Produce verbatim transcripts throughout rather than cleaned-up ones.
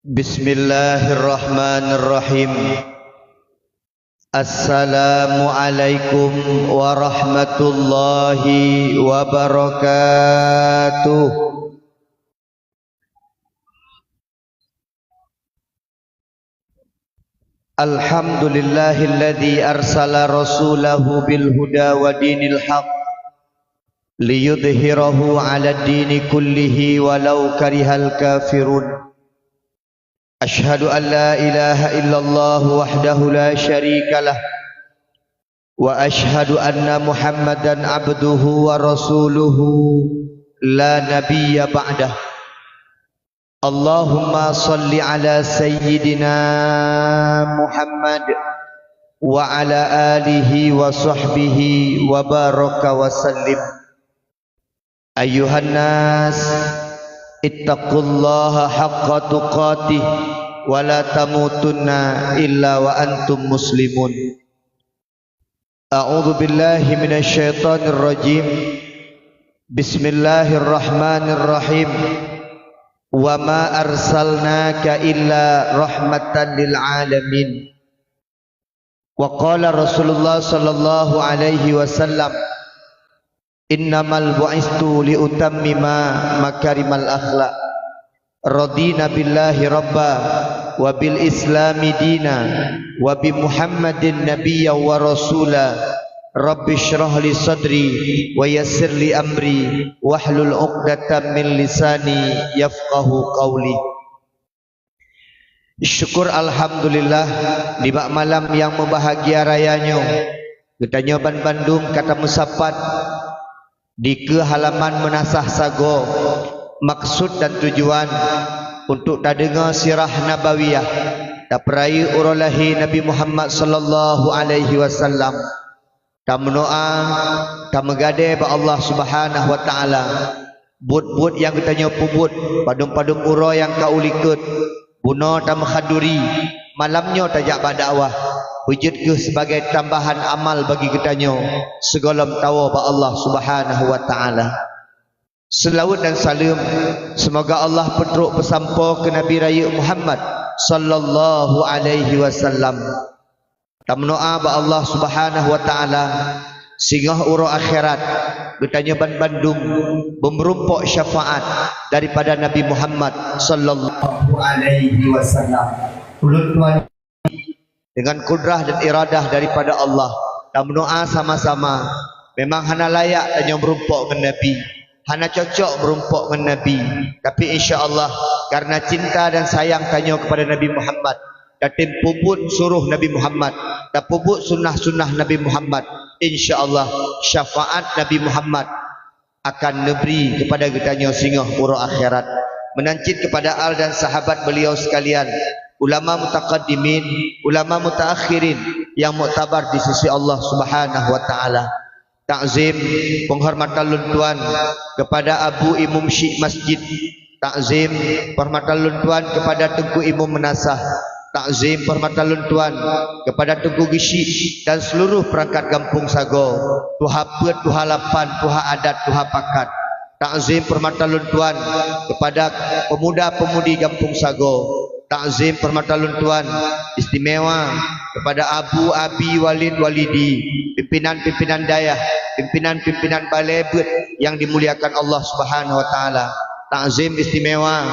Bismillahirrahmanirrahim. Assalamualaikum warahmatullahi wabarakatuh. Alhamdulillahilladzi arsala rasulahu bil huda wa dinil haq liyudhhirahu 'alad dini kullihi walau karihal kafirun. Asyhadu an la ilaha illallah wahdahu la syarikalah, wa asyhadu anna Muhammadan abduhu wa rasuluhu la nabiyya ba'dah. Allahumma shalli ala sayyidina Muhammad wa ala alihi wa sahbihi wa baraka wa sallim. Ayyuhan nas, ittaqullaha haqqa tuqatih wa la tamutunna illa wa antum muslimun. A'udzu billahi minasy syaithanir rajim. Bismillahirrahmanirrahim. Wa ma arsalnaka illa rahmatan lil alamin. Wa qala Rasulullah sallallahu alaihi wasallam, "Innamal bu'istu li utammima makarimal akhlak. Radina billahi rabba, wa bil islami dina, wa bi Muhammadin nabiyya wa rasula. Rabbi shrah li sadri, wa yassir li amri, wahlul 'uqdatam min lisani yafqahu qauli." Syukur alhamdulillah, nibak malam nyang meubahagia raya nyoe, geutanyoe banbandum ka tameusapat dikeue halaman meunasah sagoe. Maksud dan tujuan untuk tadeungoe sirah nabawiyah, tapeurayeuk uroe lahé Nabi Muhammad sallallahu alaihi wasallam. Tameudoa, tameugadée bak Allah Subhanahu wa Ta'ala. Buet-buet nyang geutanyoe peubuet, padum-padum uroe nyang ka u likot, bunoe tameukhaduri, malam nyoe tajak bak dakwah, beujeuet kheueh sibagai tambahan amal bagi geutanyoe sigohlom tawoe bak Allah Subhanahu wa Ta'ala. Seulaweuet dan saleuem, seumoga Allah peutrok peusampoe keu Nabi rayeuk Muhammad sallallahu alaihi wasallam. Tameudoa bak Allah Subhanahu wa Ta'ala, singoh uroe akhirat, geutanyoe banbandum beumeurumpok syafaat daripada Nabi Muhammad sallallahu alaihi wasallam. Ulôn tuan, dengan kudrah dan iradah daripada Allah, tameudoa sama-sama. Memang hana layak tanyoe meurumpok ngon Nabi, hana cocok meurumpok ngon Nabi. Tapi insya Allah, karena cinta dan sayang tanyoe kepada Nabi Muhammad, tatem peubuet suroh Nabi Muhammad, tapeubuet sunnah-sunnah Nabi Muhammad, insya Allah syafaat Nabi Muhammad akan neubri kepada geutanyoe singoh uroe akhirat. Meunan cit kepada al dan sahabat beliau sekalian, ulama mutaqaddimin, ulama mutaakhirin yang muktabar di sisi Allah Subhanahu wa Ta'ala. Takzim, penghormatan lôn tuan kepada Abu Imum Syik Masjid. Takzim, penghormatan lôn tuan kepada Teungku Imum Meunasah. Takzim, penghormatan lôn tuan kepada Teungku Geusyik dan seluruh perangkat gampông sagoe, tuha peuet, tuha lapan, tuha adat, tuha pakat. Takzim, penghormatan lôn tuan kepada pemuda-pemudi gampông sagoe. Takzim, penghormatan lôn tuan istimewa kepada Abu, Abi, Walid, Walidi, pimpinan-pimpinan dayah, pimpinan-pimpinan balé beuet yang dimuliakan Allah Subhanahu wa Ta'ala. Takzim istimewa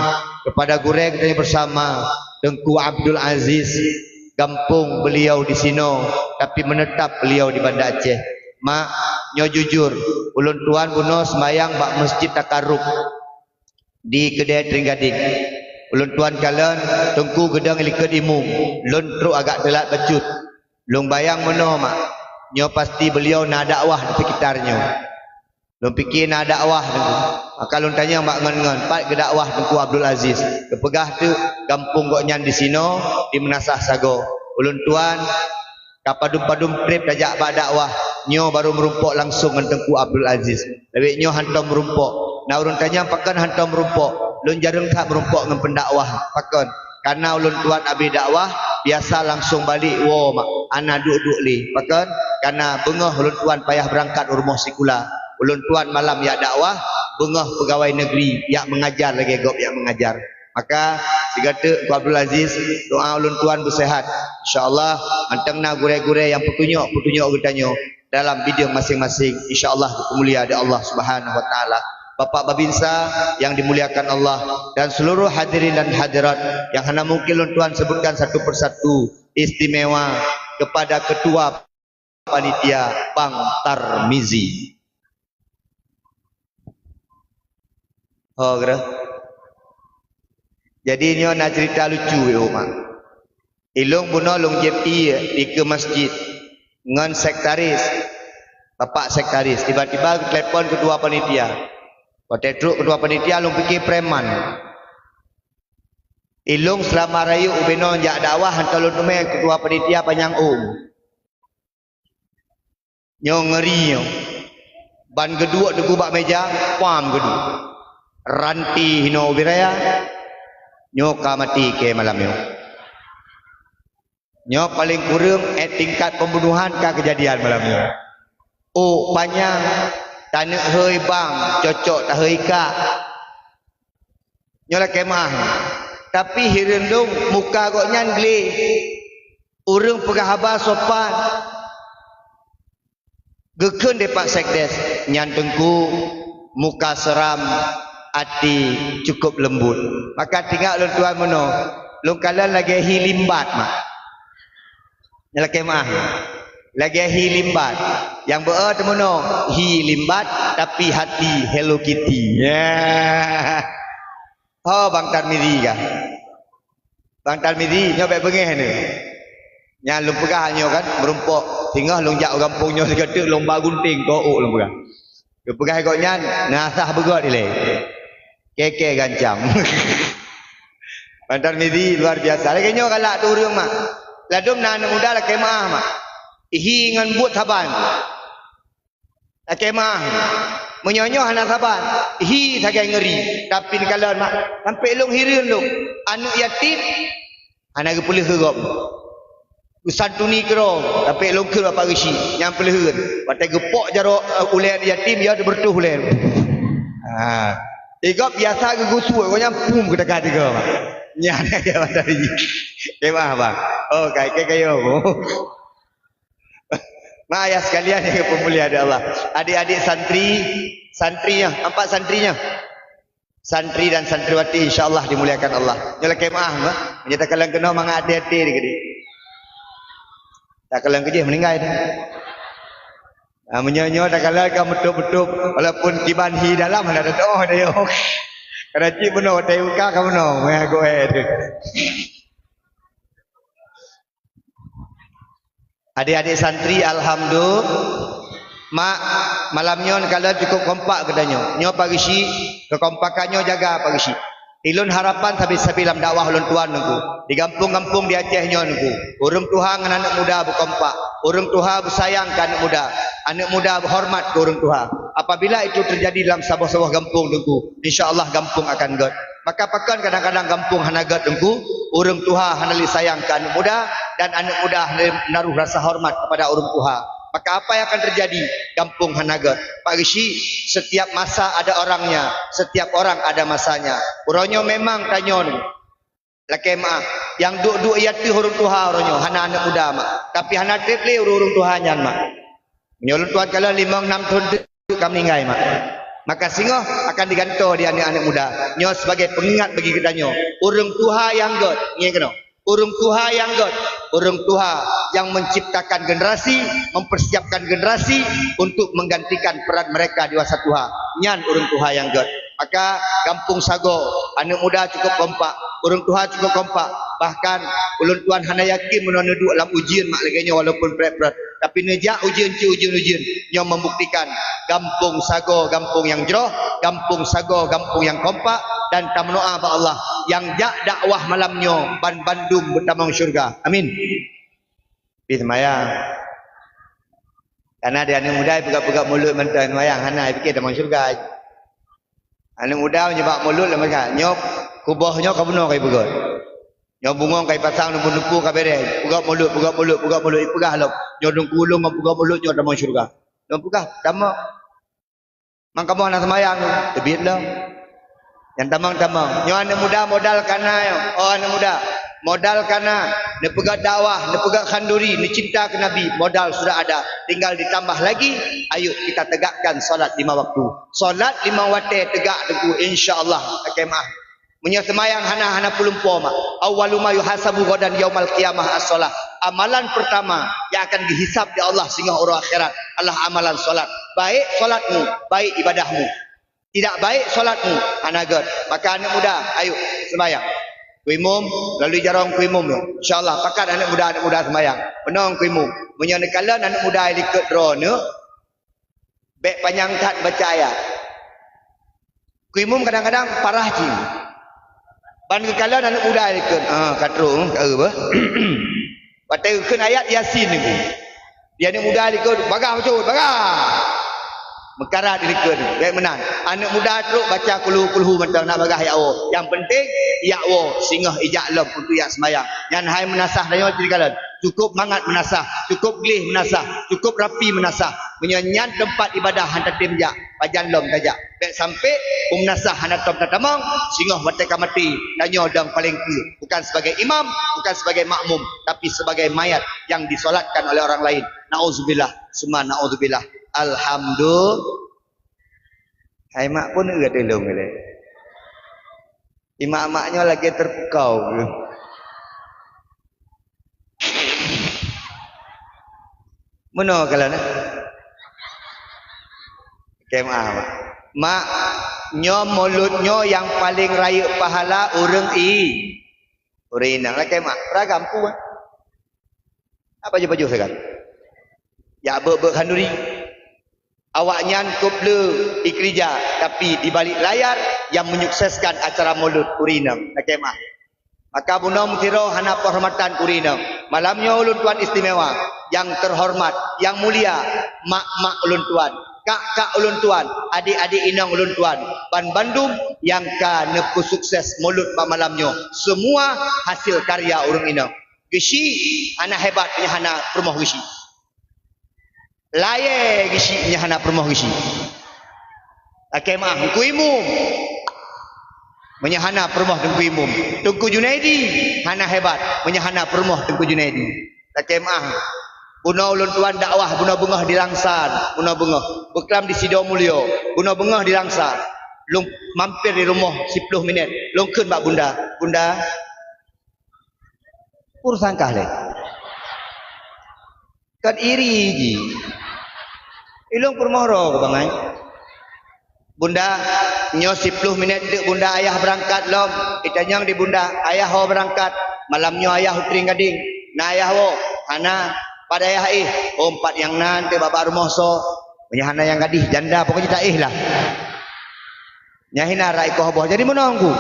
kepada gurée geutanyoe bersama, Teungku Abdul Aziz, gampông beliau di sinoe, tapi menetap beliau di Banda Aceh. Mak, nyoe jujur, ulôn tuan bunoe sembahyang bak Masjid Takarub di Keudè Trienggadeng. Ulôn tuan kalon Teungku geudong likot imum, lôn trok agak teulat bacut. Lôn bayang meunoe, Mak, nyoe pasti beliau na dakwah di sekitar nyoe. Lôn pike na dakwah Teungku. Maka lôn tanyong bak ngon-ngon, pat geudakwah Teungku Abdul Aziz. Geupeugah teuk gampông gobnyan di sinoe, di Meunasah sagoe. Ulôn tuan ka padum-padum treb tajak bak dakwah, nyoe barô meurumpok langsong ngon Teungku Abdul Aziz. Lawét nyoe hantom meurumpok. Na ureuëng tanyong pakon hantom meurumpok, lôn jareueng that meurumpok ngon peundakwah. Pakon? Kareuna ulôn tuan abéh dakwah, biasa langsong balek woe mak, hana duek-duek lé. Pakon? Kareuna beungoh ulôn tuan payah beurangkat u rumoh sikula. Ulôn tuan malam jak dakwah, beungoh peugawai negeri jak meungajar lagée gob jak meungajar. Maka sigoe teuk Teungku Abdul Aziz, doa ulôn tuan beuseuhat. Insya Allah mantong na gurée-gurée nyang peutunyok-peutunyok geutanyoe dalam bidang maséng-maséng. Insya Allah geupeumulia di Allah Subhanahu Wa Taala. Bapak Babinsa yang dimuliakan Allah dan seluruh hadirin dan hadirat yang hana mungkin lôn tuan sebutkan satu persatu, istimewa kepada Ketua Panitia Bang Tarmizi. Ho, geura. Jadi nyoe na cerita lucu, Ibu Mak. Ilôn bunoe lôn jieb ié dikeue masjid ngon sekretaris, bapak sekretaris. Tiba-tiba geutelepon ketua panitia. Watée trok ketua panitia, lôn pike preman. Ilôn seulama rayeuk ubenoe jak dakwah, hantom lôn teumé ketua panitia panyang ôm. Nyoe ngeuri nyoe. Ban geuduek teungku bak meja, pam geuduek. Ranté hinoe ubé raya, nyoe ka maté kée malam nyoe. Nyoe paleng kureueng, eh, tingkat pembunuhan ka keujadian malam nyoe. Ôk panyang, taneuk hôi bang, cocok tahôi kak. Nyoe lakée meuáh. Tapi hireuen lôn muka gobnyan gleh. Ureuëng peugah haba sopan. Geukheun lé Pak Sekdes, nyan teungku muka seram, até cukup lembut. Maka tinggai lôn tuan meunoe, lôn kalon lagée hi limbat mak. Nyan lakée meuáh. Lagée hi limbat. Nyang beu-e teumeunoe, hi limbat tapi hati Hello Kitty. Ya. Ho Bang Tarmizi kah? Bang Tarmizi, nyoe bék beungéh ni. Nyan lôn peugah nyoe kan, meurumpok. Singoh lôn jak u gampông nyoe sigoe teuk lôn ba gunting keu ôk lôn peugah. Geupeugah gobnyan, na sah beugöt ilée. Keke gancam. Bang Tarmizi luar biasa. Lagée nyoe galak teuh ureuëng mak. Ladôm na aneuëk muda lakée meuáh mak. Hi ngon buet saban. Lakée meuáh. Meunyoe nyoe hana saban, hi sagai ngeuri. Tapi neukalon mak, sampoe lôn hireuen lôn. Aneuëk yatim hana geupeuleueh keu gob. Geusantuni keudroe, sampoe lôn kheun Bapak Geuchik nyang peuleuheuen. Watée geupok jaroe, eh, ulée yatim, ya teubeureutoh ulée. Ha. Di gob biasa geugusue, gobnyan pum geutakah tiga mak. Nyan ya mata biji. Kemah bang. Oh, kai kai kayo. Mak ayah sekalian yang dipemuliakan Allah. Adik-adik santri, santrinya, empat santrinya. Santri dan santriwati insya Allah dimuliakan Allah. Nyoe lakée meuáh, mah. Meunyoe takalon keunoe mangat hati-hati dikeudi. Takalon keujih meuninggai dah. Ah, meunyoe nyoe takalon ka meutup-meutup, walaupun kiban hi dalam hana teutoh dah yo. Kada cit bunoe watée buka ka bunoe, meuagoe tu. Adik-adik santri, alhamdulillah. Mak, malam nyoe neukalon cukup kompak geutanyoe. Nyoe Pak Geuchik, keukompakan nyoe jaga Pak Geuchik. Ilôn harapan sabe-sabe lam dakwah ulôn tuan nungku. Di gampông-gampông di Aceh nyoe nungku. Ureuëng tuha ngon aneuëk muda beukompak. Ureuëng tuha beusayang keu aneuëk muda. Aneuëk muda beuhoreumat keu ureuëng tuha. Apabila itu terjadi dalam saboh-saboh gampông nungku, insya Allah gampông akan gét. Maka pakon kadang-kadang gampông hana gét teungku, ureuëng tuha hana lé sayang keu aneuëk muda dan aneuëk muda hana lé menaruh rasa hormat kepada ureuëng tuha. Maka apa yang akan terjadi? Gampông hana gét. Pak Geuchik, setiap masa ada orangnya, setiap orang ada masanya. Uroe nyoe memang tanyoe ni lakée meuáh, nyang duek-duek ié teuh ureuëng tuha uroe nyoe, hana aneuëk muda mak. Tapi hana treb lé ureuëng-ureuëng tuha nyan mak. Meunyoe ulôn tuan kalon limong nam thon teuk ka meuninggai mak. Maka singoh akan digantoe di aneuëk-aneuëk muda. Nyoe sebagai pengingat bagi geutanyoe. Ureuëng tuha nyang gét, ngieng keunoe. Ureuëng tuha nyang gét, ureuëng tuha yang menciptakan generasi, mempersiapkan generasi untuk menggantikan peran mereka di masa tuha. Nyan ureuëng tuha nyang gét. Maka gampông sagoe, aneuëk muda cukup kompak, ureuëng tuha cukup kompak. Bahkan ulôn tuan hana yakin meunyoe neuduek lam ujeuen mak lagée nyoe walaupun prét-prét. Tapi neujak ujeuen cit ujeuen-ujeuen nyoe membuktikan gampông sagoe gampông nyang jroh, gampông sagoe gampông nyang kompak dan tameudoá bak Allah nyang jak dakwah malam nyoe ban bandum beutamong syeuruga. Amin. Pi seumayang. Karena di aneuëk muda peugah-peugah mulut mantong seumayang hana, pike tamong syeuruga. Aneuëk muda meunyoe bak mulut lama ka. Nyoe kuboh nyoe ka bunoe ka ipeugöt. Nyoe bungong ka ipasang nubu-nubu ka bereh. Peugah mulut, peugah mulut, peugah mulut, ipeugah lom. Nyoe dungku ulôn ngon peugah mulut nyoe tamong syeuruga. Lôn peugah, tamong. Mang kamoe hana seumayang, teubiet lom. Nyang tamong-tamong. Nyoe aneuk muda modal ka na nyoe. Oh, aneuk muda. Modal ka na. Neupeugah dakwah, neupeugah khanduri, neucinta keu Nabi, modal sudah ada. Tinggal ditambah lagi, ayo kita tegakkan salat lima waktu. Salat lima watèe tegak teungku, insya Allah. Lakèe meu'ah. Meunyoe seumayang hana, hana peulumpo mak. Awwalu ma yuhasabu ghadan yaumal qiyamah as-shalah. Amalan pertama yang akan dihisab di Allah singoh uroe akhirat adalah amalan salat. Baik salatmu, baik ibadahmu. Tidak baik salatmu, hana gèt. Maka aneuk muda, ayo seumayang. Keu imum, lalu jarong keu imum nyoe. Insya Allah, pakat aneuk muda, aneuk muda seumayang. Meunong keu imum. Meunyoe neukalon aneuk muda likot droeneuh, bèk panyang that baca ayat. Keu imum kadang-kadang parah cit. Ban geukalon aneuk muda likot. Ah, ka trôk, ka eu beuh. Watèe geukheun ayat Yasin nyoe. Di aneuk muda likot, bagah bacut, bagah. Meukarat di likot, bèk meunan. Aneuk muda trôk baca kulhu-kulhu mantong, na bagah jak woe. Nyang penting, jak woe singoh ijak lom untuk jak seumayang. Nyan hai meunasah tanyoe cit kalon. Cukup mangat meunasah, cukup gleh meunasah, cukup rapi meunasah. Meunyoe nyan teumpat ibadah han tatem jak, pajan lom tajak. Bèk sampé u meunasah hana tom tatamong, singoh watèe ka maté, tanyoe dong paleng keu, bukan sebagai imam, bukan sebagai makmum, tapi sebagai mayat yang disolatkan oleh orang lain. Nauzubillah, summa nauzubillah. Alhamdulillah. Hai mak pun eu tulông lé. Imak-mak nyoe lagèe teupukau. Meunoe kalon, eh? Lakèe meu'ah, Mak. Mak, nyoe mulod nyoe nyang paleng rayeuk pahala ureueng i-, ureueng inong. Lakèe meu'ah, ragam peue, eh? Apa pajoh-pajoh sagai? Jak beuet-beuet khanduri. Awaknyan kôp le ikeurija, tapi di balik layar nyang menyukseskan acara mulod ureueng inong. Lakèe meu'ah. Maka bunoe meusidroe hana peuhormatan keu ureueng inong. Malam nyoe ulôn tuan istimewa, nyang teuhoreumat, nyang mulia, mak-mak ulôn tuan, kak-kak ulôn tuan, adék-adék inong ulôn tuan, ban bandum nyang ka neupeusukses mulod bak malam nyoe, seumua hasil karya ureueng inong. Geusyik hana hebat meunyoe hana peurumoh geusyik. Layèe geusyik meunyoe hana peurumoh geusyik. Lakèe meu'ah, Teungku Imum. Meunyoe hana peurumoh Teungku Imum. Teungku Junaidi hana hebat meunyoe hana peurumoh Teungku Junaidi. Lakèe meu'ah. Bunoe ulôn tuan dakwah, bunoe beungoh di Langsa, bunoe beungoh. Beuklam di Sidomulyo, bunoe beungoh di Langsa. Lôn mampir di rumoh siploh minèt. Lôn kheun bak bunda, "Bunda, peue sangkah lé?" Kan iri jih. Ilôn peurumoh droe keu bangai. "Bunda, nyoe siploh minèt teuk bunda ayah beurangkat lom." Itanyong di bunda, "Ayah ho beurangkat?" "Malam nyoe ayah u Trienggadeng." "Na ayah woe?" "Hana." "Pat ayah éh?" "Oh, pat nyang na, teuk bak rumoh soe." Meunyoe hana nyang gadih, janda, pokokjih taéh lah. Nyan hina rak ikoh boh. Jadi meunoe Teungku.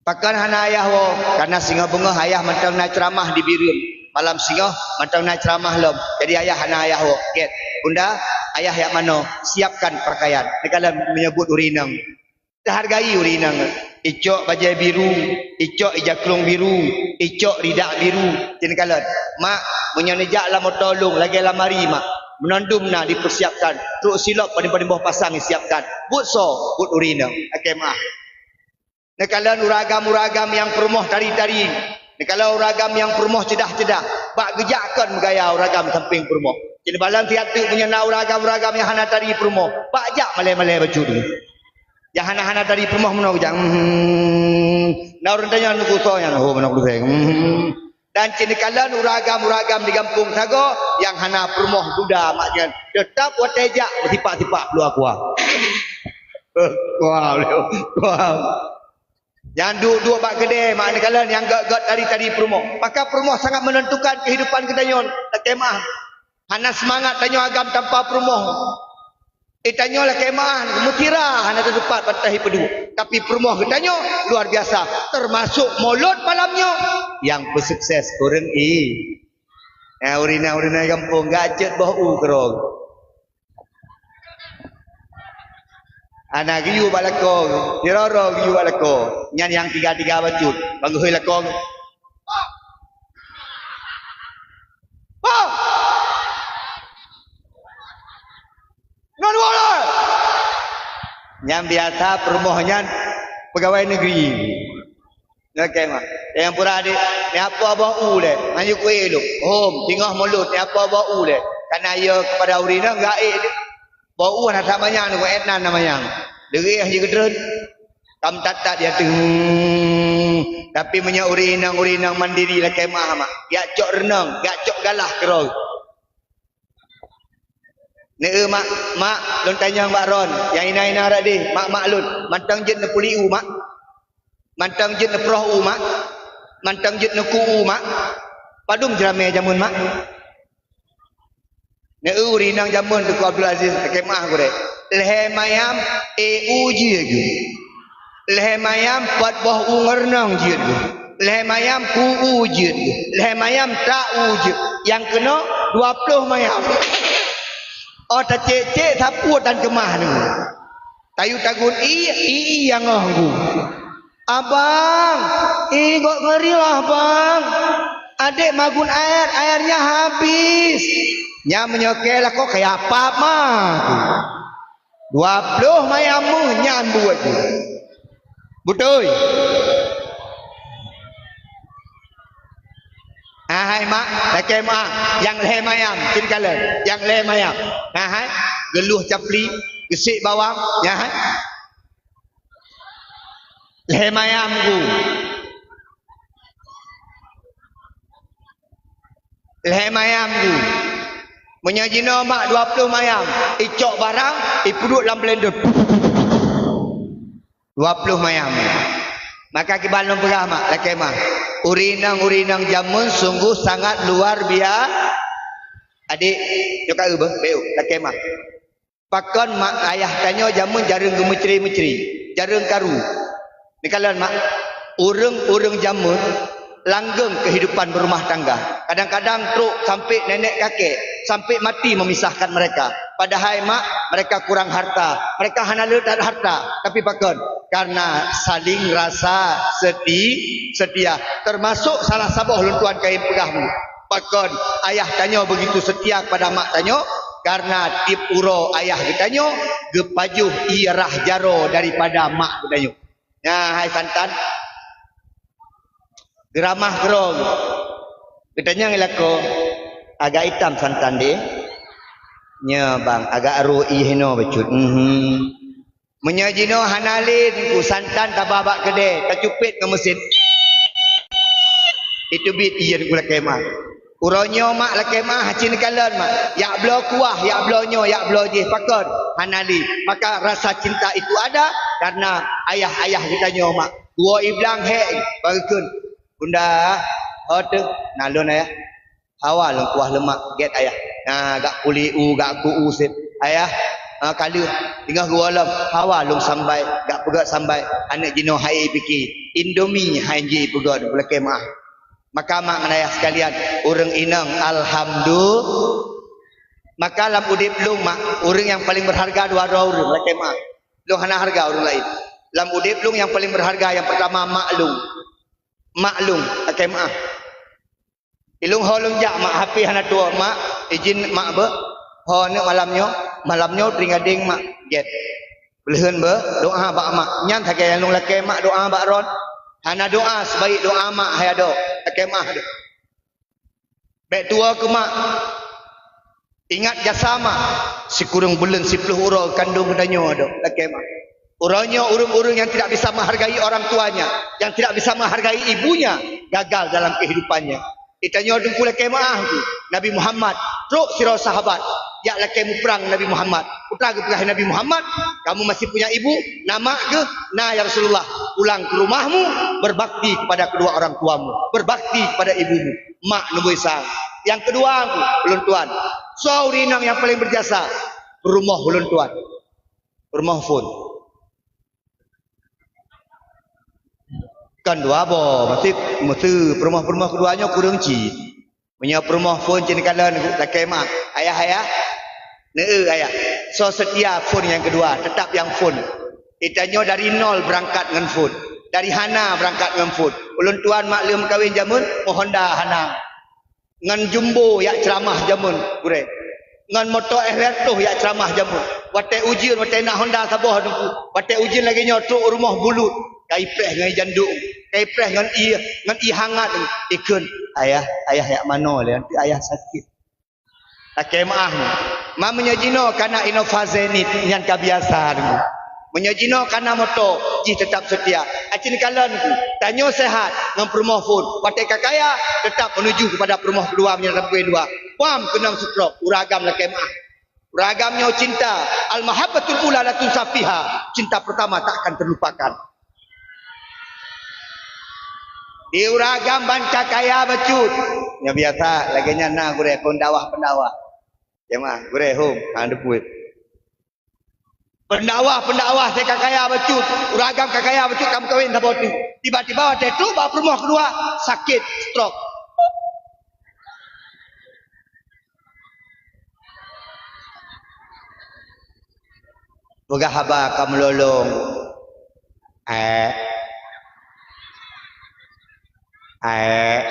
Pakon hana ayah woe? Karena singoh beungoh ayah mantong na ceuramah di Bireuen. Malam singoh mantong na ceuramah lom. Jadi ayah hana ayah woe. Gèt. "Bunda, ayah jak manoe, siapkan pakaian." Neukalon meunyoe buet ureueng inong. Teuhargai ureueng inong. Icok bajèe biru, icok ija krông biru, icok ridak biru. Cit neukalon, "Mak, meunyoe neujak lam moto lôn lagèe lamari, Mak. Meunan dum na dipeusiapkan. Trok silop padum-padum boh pasang disiapkan." Buet soe? Buet ureueng inong. Lakèe meu'ah. Neukalon ureueng agam-ureueng agam nyang peurumoh tari-tari. Neukalon ureueng agam nyang peurumoh ceudah-ceudah. Bak geujak kon meugaya ureueng agam sampéng peurumoh. Jadi balan siat teuk meunyoe na ureueng agam-ureueng agam nyang hana tari peurumoh, bak jak malèe-malèe bacut. Nyang hana-hana tari peurumoh meunoe geujak. Hmm. Na ureueng tanyong, "Nyoe soe nyan?" "Oh, meunoe Teungku Seng." Hmm. Dan cit neukalon ureueng agam-ureueng agam di gampông sagoe nyang hana peurumoh duda mak nyan, teutap watèe jak meusipak-sipak peuluh aqua. Aqua, aqua. Nyang duek-duek bak keudè mak neukalon nyang gèt-gèt tari-tari peurumoh. Maka peurumoh sangat menentukan kehidupan geutanyoe. Lakèe meu'ah. Hana seumangat tanyoe agam tanpa peurumoh. Eh, tanyoe lakèe meu'ah, meusira hana teutupat bak tahi peuduek. Tapi peurumoh geutanyoe luar biasa, teumasok mulod malam nyoe nyang peusukses ureueng i-, eh, ureueng inong, ureueng inong gampông, geucet boh u keudroe. Hana geuyue bak lakoe, siroro geuyue bak lakoe. Nyan nyang tiga-tiga bacut, ban geuhôi lakoe. Bah! Ngon woe lé! Nyang biasa peurumoh nyan pegawai negeri. Lakée meu'ah. Nyang pura deh, nyan apo boh u lé? Hanjeuet kueh lôn. Hom, singoh mulut, nyan apo boh u lé? Kana yo keupada ureueng inong gaék deh. Boh u hana that manyang, ngon étnan na manyang. Leureh hanjeuet geutreun. Kam that-that di ateueh. Hmm. Tapi meunyoe ureueng inong, ureueng inong mandiri lakée meu'ah mak. Jak cok reunong, jak cok galah keudroe. Neu mak, mak, lôn tanyong bak droen, nyang ina-ina rot deh, mak-mak lôn, mantong jeuet neupuli u mak, mantong jeuet neuproh u mak, mantong jeuet neuku u mak, padum jeuet ramé jameun mak. Neu ureueng inong jameun Teungku Abdul Aziz, lakée meu'ah gurée. Lhée mayam, éh u jeuet geuh. Lhée mayam, pat boh u ngon reunong jeuet geuh. Lhée mayam, ku u jeuet geuh. Lhée mayam, ta u jeuet. Nyang keunoe dua ploh mayam. Oh, tacék-cék sapeue tan keumah nyoe. Tayue tagun ie, ie nyang ngoh gu. Abang, ie gok ngeri lah bang. Adék magun air, airnya habis. Nyan meunyoe kée lakoe kaya pap mah. Dua ploh mayam meuh nyan buet jih. Beutôi. Ahai mak, lakée meu'ah, nyang lhée mayam, cit kalon, nyang lhée mayam. Ahai, geuluh capli, geusik bawang, ahai. Lhée mayam gu. Lhée mayam gu. Meunyoe jinoe mak dua ploh mayam, icok barang, ipeuduek lam blender. Dua ploh mayam. Maka kiban lôn peugah mak, lakée mah. Ureueng inong-ureueng inong jameun sungguh sangat luar bia-, adék, nyoe ka eu beuh, beu, lakée mah. Pakon mak ayah tanyoe jameun jareueng geumeucre-meucre, jareueng karu. Neukalon mak, ureueng-ureueng jameun langgeng keuhidupan beurumah tangga. Kadang-kadang trok sampoe nenek kakek, sampoe mati memisahkan mereka. Padahai mak, mereka kurang harta, mereka hana le that harta. Tapi pakon? Karena saling rasa seti-, setia. Termasuk salah saboh lôn tuan kayém peugah dulu. Pakon ayah tanyoe begitu setia kepada mak tanyoe? Karena tiep uroe ayah geutanyoe geupajoh ie rhah jaroe daripada mak geutanyoe. Nyan hai santan. Geuramah keudroe. Geutanyong i lakoe, "Agak itam santan deh?" "Nyo bang, agak rhot ie hinoe bacut." Mhm. Meunyoe jinoe hana lé teungku, santan taba bak keudè, tacupet ngon meusen. Iteubiet ie teungku lakée meu'ah. Uroe nyoe mak lakée meu'ah hana cit neukalon mak. Jak bloe kuah, jak bloe nyoe, jak bloe jih pakon hana lé. Maka rasa cinta itu ada karena ayah-ayah geutanyoe mak. Tuwoe i blang hék, bak geukheun, "Bunda, ho teuh na lôn ayah." "Hawa lôn kuah leumak, gét ayah." Na gak kuli u, gak ku u seb. "Ayah, ha, ka lheueh, teungoh geuwoe lom." "Hawa lôn sambai, gak peugöt sambai." Aneuk jinoe hai pike, Indomie hai jih peugöt, lakée meu'ah. Maka mak ngon ayah sekalian, ureueng inong alhamdulillah. Maka lam udeb lôn mak, ureueng nyang paleng berharga dua droe ureueng, lakée meu'ah. Lôn hana harga ureueng laén. Lam udeb lôn nyang paleng berharga nyang pertama mak lôn. Mak lôn, lakée meu'ah. Ilôn ho lôn jak mak, hapé hana tuwoe mak, ijin mak beuh. Ho aneuk malam nyoe, malam nyoe teuingat deng mak, gét. Peuleuheuen beuh, doa bak mak. Nyan sagai nyang lôn lakée mak doa bak droen. Hana doa sebaik doa mak hai adoe, lakée meu'ah deuh. Bék tuwoe keu mak. Ingat jasa mak, sikureueng buleuen siplôh uroe kandong geutanyoe adoe, lakée mak. Uroe nyoe ureueng-ureueng nyang tidak bisa menghargai orang tuanya, yang tidak bisa menghargai ibunya, gagal dalam kehidupannya. Geutanyoe teungku lakée meu'ah teungku. Nabi Muhammad trok sidroe sahabat, jak lakée muprang Nabi Muhammad. Peue geupeugah Nabi Muhammad, "Kamu masih punya ibu?" "Na mak keuh?" "Na ya Rasulullah." "Pulang ke rumahmu, berbakti kepada kedua orang tuamu, berbakti kepada ibumu." Mak neubui sang. Nyang keudua, ulôn tuan, soe ureueng inong nyang paleng berjasa? Peurumoh ulôn tuan. Peurumoh phon. Kon dua boh, maksud, maksud peurumoh-peurumoh keudua nyoe kureueng cit. Meunyoe peurumoh phon cit neukalon lakée mak, "Ayah, ayah." "Neu, ayah." Soe seutia phon nyang keudua, teutap nyang phon. Geutanyoe dari nol beurangkat ngon phon. Dari hana beurangkat ngon phon. Ulôn tuan mak lôn meukawen jameun, ngon Honda hana. Ngon Jumbo jak ceuramah jameun, gurée. Ngon moto F R ploh jak ceuramah jameun. Watèe ujeuen, watèe na honda saboh Teungku. Watèe ujeuen lagèe nyoe trok u rumoh bulut. Ka ipreh ngon ié janduk. Ka ipreh ngon ié, ngon ié hangat. Ikheun, "Ayah, ayah jak manoe lé, nanti ayah sakét." Lakèe meu'ah nyoe. Ma meunyoe jinoe ka na inoe Fazenit, nyan ka biasa Teungku. Meunyoe jinoe ka na moto, jih teutap seutia. Aci neukalon Teungku, tanyoe seuhat ngon peurumoh phôn. Watèe ka kaya, teutap meunuju keupada peurumoh keudua meunyoe lam bui dua. Pam keunong stroke, ureueng agam lakèe meu'ah. Ureueng agam nyoe cinta, al-mahabbatul ula la tunsa fiha. Cinta pertama tak akan terlupakan. Di ureueng agam ban ka kaya bacut. Nyoe biasa, lagèe nyan na gurèe pendakwah-pendakwah. Jemaah, gurèe hom, ha, deue. Pendakwah-pendakwah, "Saya ka kaya bacut, ureueng agam ka kaya bacut, ka meukawen saboh teuk." Tiba-tiba watèe trok bak peurumoh keudua, sakét, stroke. Peugah haba ka meulolong. Eh. Eh.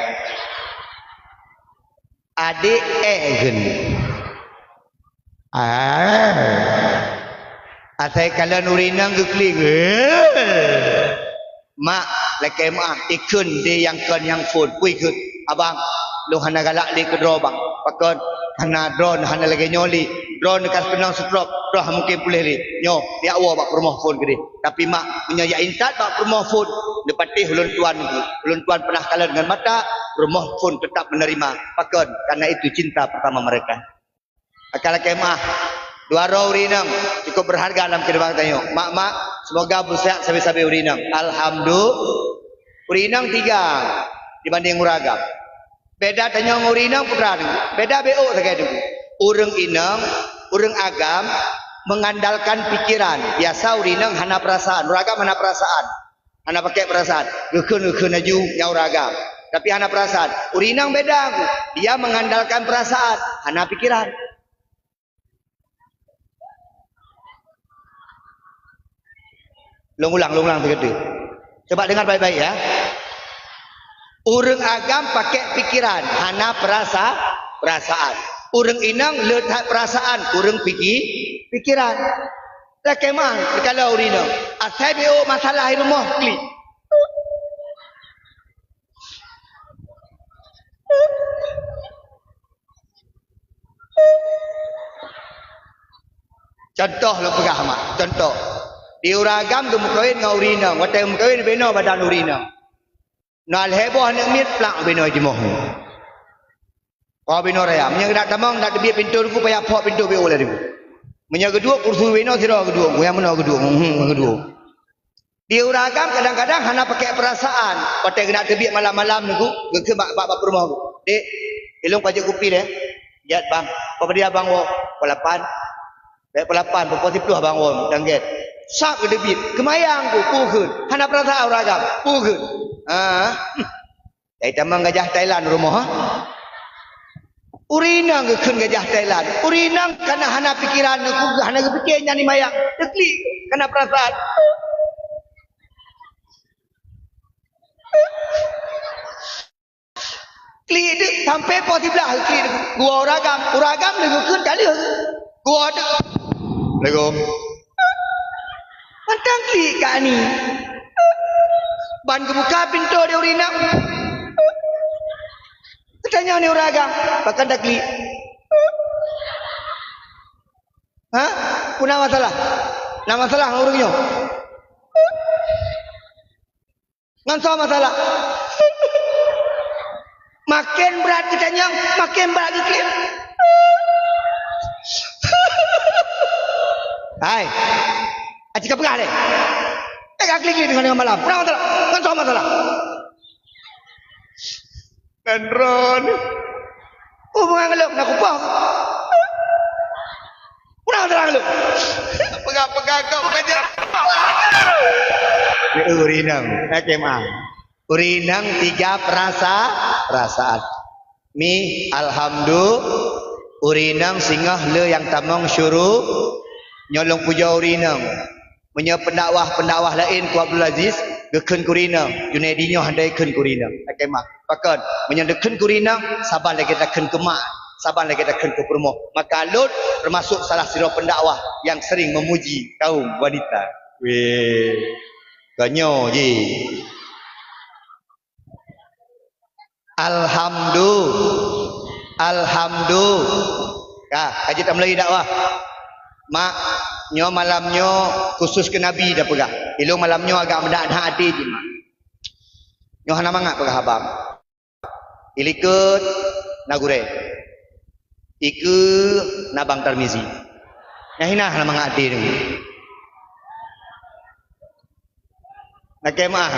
Adék eh kheun. Ah. Asai kalon ureueng inong geuklik. Eh. Mak, lakèe meu'ah, ikheun di nyang kon nyang phôn. Peue ikheun? "Abang, lôn hana galak lé keu droe, Bang. Pakon? Hana droe, hana lagèe nyoe lé. Droe ka keunong stroke, droe han mungken puléh lé. Nyoe, jak woe bak peurumoh phôn keudéh." Tapi mak, meunyoe jak intat bak peurumoh phôn, neupatéh ulôn tuan, ulôn tuan peunah kalon ngon mata, peurumoh phôn teutap meuneurima. Pakon? Karena itu cinta pertama mereka. Maka lakèe meu'ah, dua droe ureueng inong cukup berharga lam keuhidupan tanyoe. Mak-mak, semoga beuseuhat sabe-sabe ureueng inong. Alhamdulillah. Ureueng inong tiga dibanding ureueng agam. Beda tanyoe ngon ureueng inong peue teuma, beda beuh sagai Teungku. Ureueng inong, ureueng agam mengandalkan pikiran. Biasa ureueng inong hana perasaan, ureueng agam hana perasaan. Hana pakèk perasaan. Geukheun-geukheun laju nyan ureueng agam. Tapi hana perasaan. Ureueng inong beda Teungku. Dia mengandalkan perasaan, hana pikiran. Lôn ulang, lôn ulang sigoe teuk. Coba dengar baik-baik, ya. Ureueng agam pakèk pikiran, hana perasa-, perasaan. Ureueng inong le that perasaan, kureueng piki-, pikiran. Lakèe meu'ah, teukalon ureueng inong. Asai beuh masalah di rumoh, klik. Contoh lôn peugah, mak. Contoh. Di ureueng agam geumeukawen ngon ureueng inong. Watèe geumeukawen, binoe badan ureueng inong. Na lhèe boh aneuk miet, plak binoe jimoh. Oh, binoe raya. Meunyoe geunak tamong, nak teubiet pintoe Teungku, payah phok pintoe beuh laju. Meunyoe geuduek, kursi binoe sidroe geuduek. Nyang meunoe geuduek. Hmm, geuduek. Di ureueng agam kadang-kadang hana pakèk perasaan. Watèe geunak teubiet malam-malam Teungku, geukheun bak, bak, bak peurumoh, "Dek, ilôn ka jok kupi deh." "Jeuet, Bang." "Peue padum abang woe?" "Pukon lapan." "Bèk pukon lapan, pukon siploh abang woe, dan gèt." Sab geuteubiet. Keumayang Teungku, peue kheun. Hana perasaan ureueng agam. Peue kheun. Ah. Jadi tamong gajah Thailand rumoh, ha? Ureueng inong geukheun gajah Thailand. Ureueng inong kana hana pikiran, hana geupike nyan di mayang. Geuklik, kana perasaan. Klik deuh, sampoe poh siblaih klik deuh. Geuwoe ureueng agam, ureueng agam lé geukheun ka lheueh. Geuwoe deuh. Assalamualaikum. Mantong klik ka ni. Ban geubuka pintoe di ureueng inong. Geutanyong di ureueng agam, pakon taklik? Ha? Peue na masalah? Na masalah ngon ureueng nyoe? Ngon soe masalah? Maken brat geutanyong, maken brat geuklik. Hai, aci ka peugah deh. Eh, ka klik-klik deungon malam. Peue na masalah? Ngon soe masalah? Ngon droeneuh. Hubungan ngon lôn, na kupoh. Peue na masalah ngon lôn? Peugah-peugah kau bukan jalan. Ureueng inong, lakèe meu'ah. Ureueng inong tiga perasa-, perasaan. Mi, alhamdulillah, ureueng inong singoh le nyang tamong syuru, nyoe lôn pujoe ureueng inong. Meunyoe pendakwah-pendakwah laén keu Abdul Aziz, geukheun keu ureueng inong, Junaidi nyoe hana geukheun keu ureueng inong. Lakèe meu'ah. Pakon? Meunyoe geukheun keu ureueng inong, saban lagèe takheun keu mak. saban lagée takheun keu peurumoh. Maka lôn teumasok salah sidroe pendakwah nyang sering memuji kaum wanita. Weh, konyo ji. Alhamdu-, alhamdu-, ka, ka jeuet tameulai dakwah. Mak, nyoe malam nyoe khusus keu Nabi tapeugah. Ilôn malam nyoe agak meudak-dak até jih, Mak. Nyoe hana mangat peugah haba. Ilikot na gurée. Ikeue na Bang Tarmizi. Nyang hina hana mangat até nyoe. Lakée meu'ah.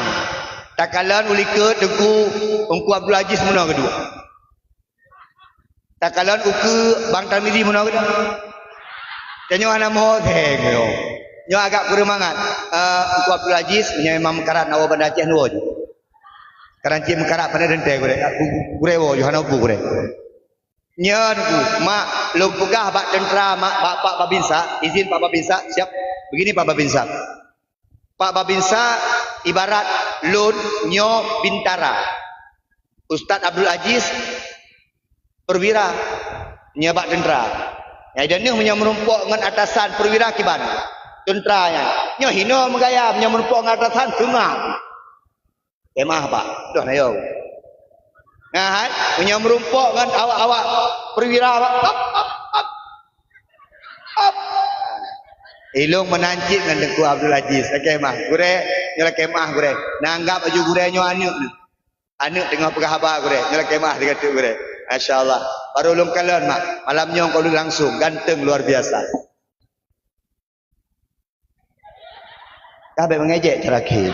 Takalon u likot Teungku, Teungku Abdul Aziz meunoe keudua. Takalon ukeue Bang Tarmizi meunoe keudua. Tanyoe hana meuho seng nyoe. Nyoe agak kureueng mangat. Eh, Teungku Abdul Aziz, meunyoe memang meukarat na woe Banda Aceh nyoe woe ju. Karan cit meukarat pandai teuntée gurée. Gurée woe ju hana upu gurée. Nyan ku, mak, lôn peugah bak teuntra, mak, bak Pak Babinsa, izin Pak Babinsa, siap. Begini Pak Babinsa. Pak Babinsa ibarat lôn nyoe bintara. Ustaz Abdul Aziz perwira nyoe bak teuntra. Nyang ideh neuh meunyoe meurumpok ngon atasan perwira kiban. Teuntra nyan. Nyoe hinoe meugaya meunyoe meurumpok ngon atasan teunga. Kemah, Pak. Tuh, na yo. Nah, hai, meunyoe meurumpok ngon awak-awak perwira, Pak. Hop, hop, hop. Hop. Ilôn meunan cit ngon Teungku Abdul Aziz. Lakée meu'ah, gurée, nyoe lakée meu'ah, gurée. Nah, anggap laju gurée nyoe aneuk neuh. Aneuk teungoh peugah haba, gurée. Nyoe lakée meu'ah, sigoe teuk, gurée. Masya Allah. Baru lôn kalon, mak. Malam nyoe kon lôn langsung. Ganteng luar biasa. Ka bék meungejek cara khe.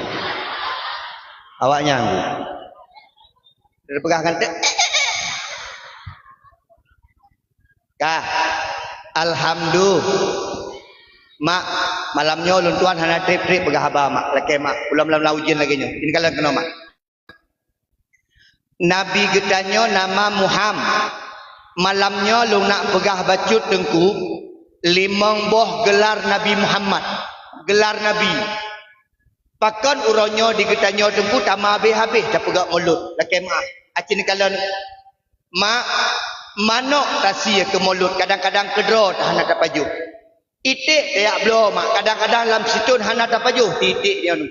Awaknyan. Dia peugah kan, ka. Alhamdulillah. Mak, malam nyoe lôn tuan hana treb-treb peugah haba, mak. Lakée, mak. Ulôn lam ujeuen lagée nyoe. Ini kalian keunoe, mak. Nabi geutanyoe nama Muham. Malam nyoe lôn nak peugah bacut Teungku, limong boh geular Nabi Muhammad. Geular Nabi. Pakon uroe nyoe di geutanyoe Teungku tama habéh-habéh tapeugah mulod. Lakée meu'ah. Aci neukalon, mak, manok tasie keu mulod, kadang-kadang keudroe hana tapajoh. Iték tajak bloe, mak, kadang-kadang lam sithon hana tapajoh iték nyan.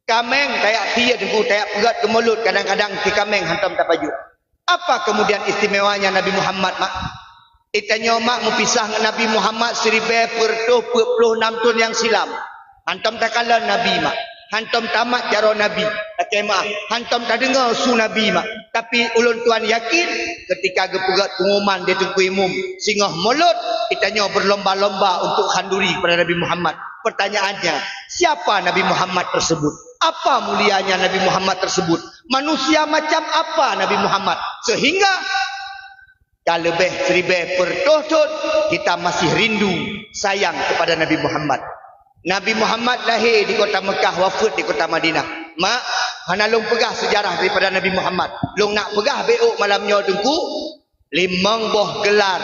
Kaméng tajak sie Teungku, tajak peugét keu mulod, kadang-kadang si kaméng hantom tapajoh. Apa kemudian istimewanya Nabi Muhammad, mak? Geutanyoe, mak, meupisah ngon Nabi Muhammad siribée peuet reutôh peuet ploh nam thon nyang silam. Hantom takalon Nabi, mak. Hantom tamat jaroe Nabi. Lakée meu'ah, hantom tadeungoe su Nabi, mak. Tapi ulôn tuan yakin, ketika geupeugét pengumuman di Teungku Imum, singoh mulod, geutanyoe berlomba-lomba untuk khanduri kepada Nabi Muhammad. Pertanyaannya, siapa Nabi Muhammad tersebut? Apa mulianya Nabi Muhammad tersebut? Manusia macam apa Nabi Muhammad? Sehingga ka leubeh siribée peuet reutôh thon, kita masih rindu, sayang kepada Nabi Muhammad. Nabi Muhammad lahé di kota Mekah, wafeuet di kota Madinah. Mak, hana lôn peugah seujarah daripada Nabi Muhammad. Lôn nak peugah bék ôk malam nyoe Teungku, limong boh geular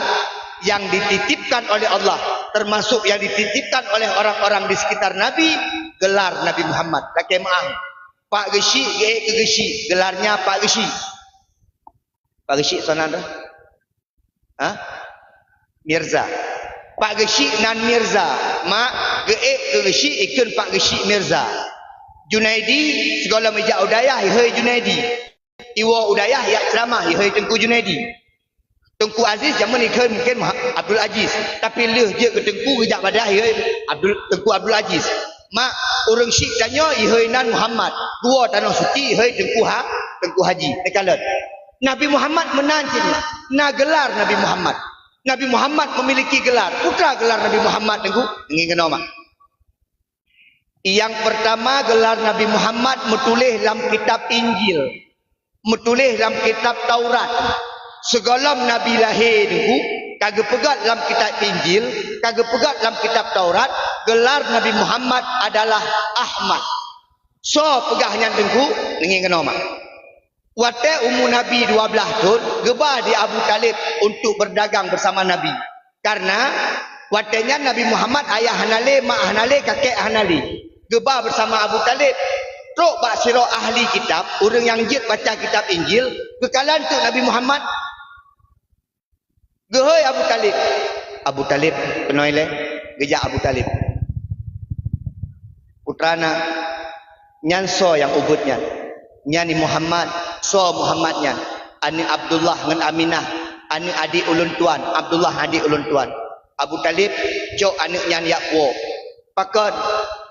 yang dititipkan oleh Allah, termasuk yang dititipkan oleh orang-orang di sekitar Nabi, geular Nabi Muhammad. Lakée meu'ah. Pak Geuchik, geuék keu Geuchik, geularnya Pak Geuchik. Pak Geuchik soe nan tu? Ha? Mirza. Pak Geuchik nan Mirza. Mak, geuék keu Geuchik ikheun Pak Geuchik Mirza. Junaidi, sigohlom ijak u dayah, ihôi Junaidi. Iwoe u dayah, ijak ceuramah, ihôi Teungku Junaidi. Teungku Aziz jameun ikheun mungken Muha-, Abdul Aziz. Tapi lheueh jeuet keu Teungku geujak bak dayah, ihôi Abdul, Teungku Abdul Aziz. Mak, ureuëng chik tanyoe ihôi nan Muhammad. Geuwoe tanoh suci ihôi Teungku Ha-, Teungku Haji. Neukalon. Nabi Muhammad meunan cit na, na geular Nabi Muhammad. Nabi Muhammad memiliki gelar. Peue gelar Nabi Muhammad Teungku? Ngieng keunoe, mak. Nyang peurtama, geular Nabi Muhammad meutuléh lam kitab Injil, meutuléh lam kitab Taurat. Sigohlom Nabi lahé Teungku, ka geupeugét lam kitab Injil, ka geupeugét lam kitab Taurat, geular Nabi Muhammad adalah Ahmad. Soe peugah nyan Teungku? Ngieng keunoe, mak. Watée umu Nabi dua blaih thon, geuba di Abu Thalib untuk berdagang bersama Nabi. Karena watée nyan Nabi Muhammad ayah hana lé, mak hana lé, kakek hana lé. Geuba bersama Abu Thalib. Trok bak sidroe ahli kitab, ureuëng nyang jeuet baca kitab Injil, geukalon teuk Nabi Muhammad. Geuhôi Abu Talib. Abu Talib keunoe lé, geujak Abu Talib. Putra na, nyan soe nyang ubit nyan? Nyan ni Muhammad. Soe Muhammad nyan? Aneuk Abdullah ngon Aminah, aneuk adik ulôn tuan, Abdullah adik ulôn tuan. Abu Talib, cok aneuk nyan jak puwoe. Pakon?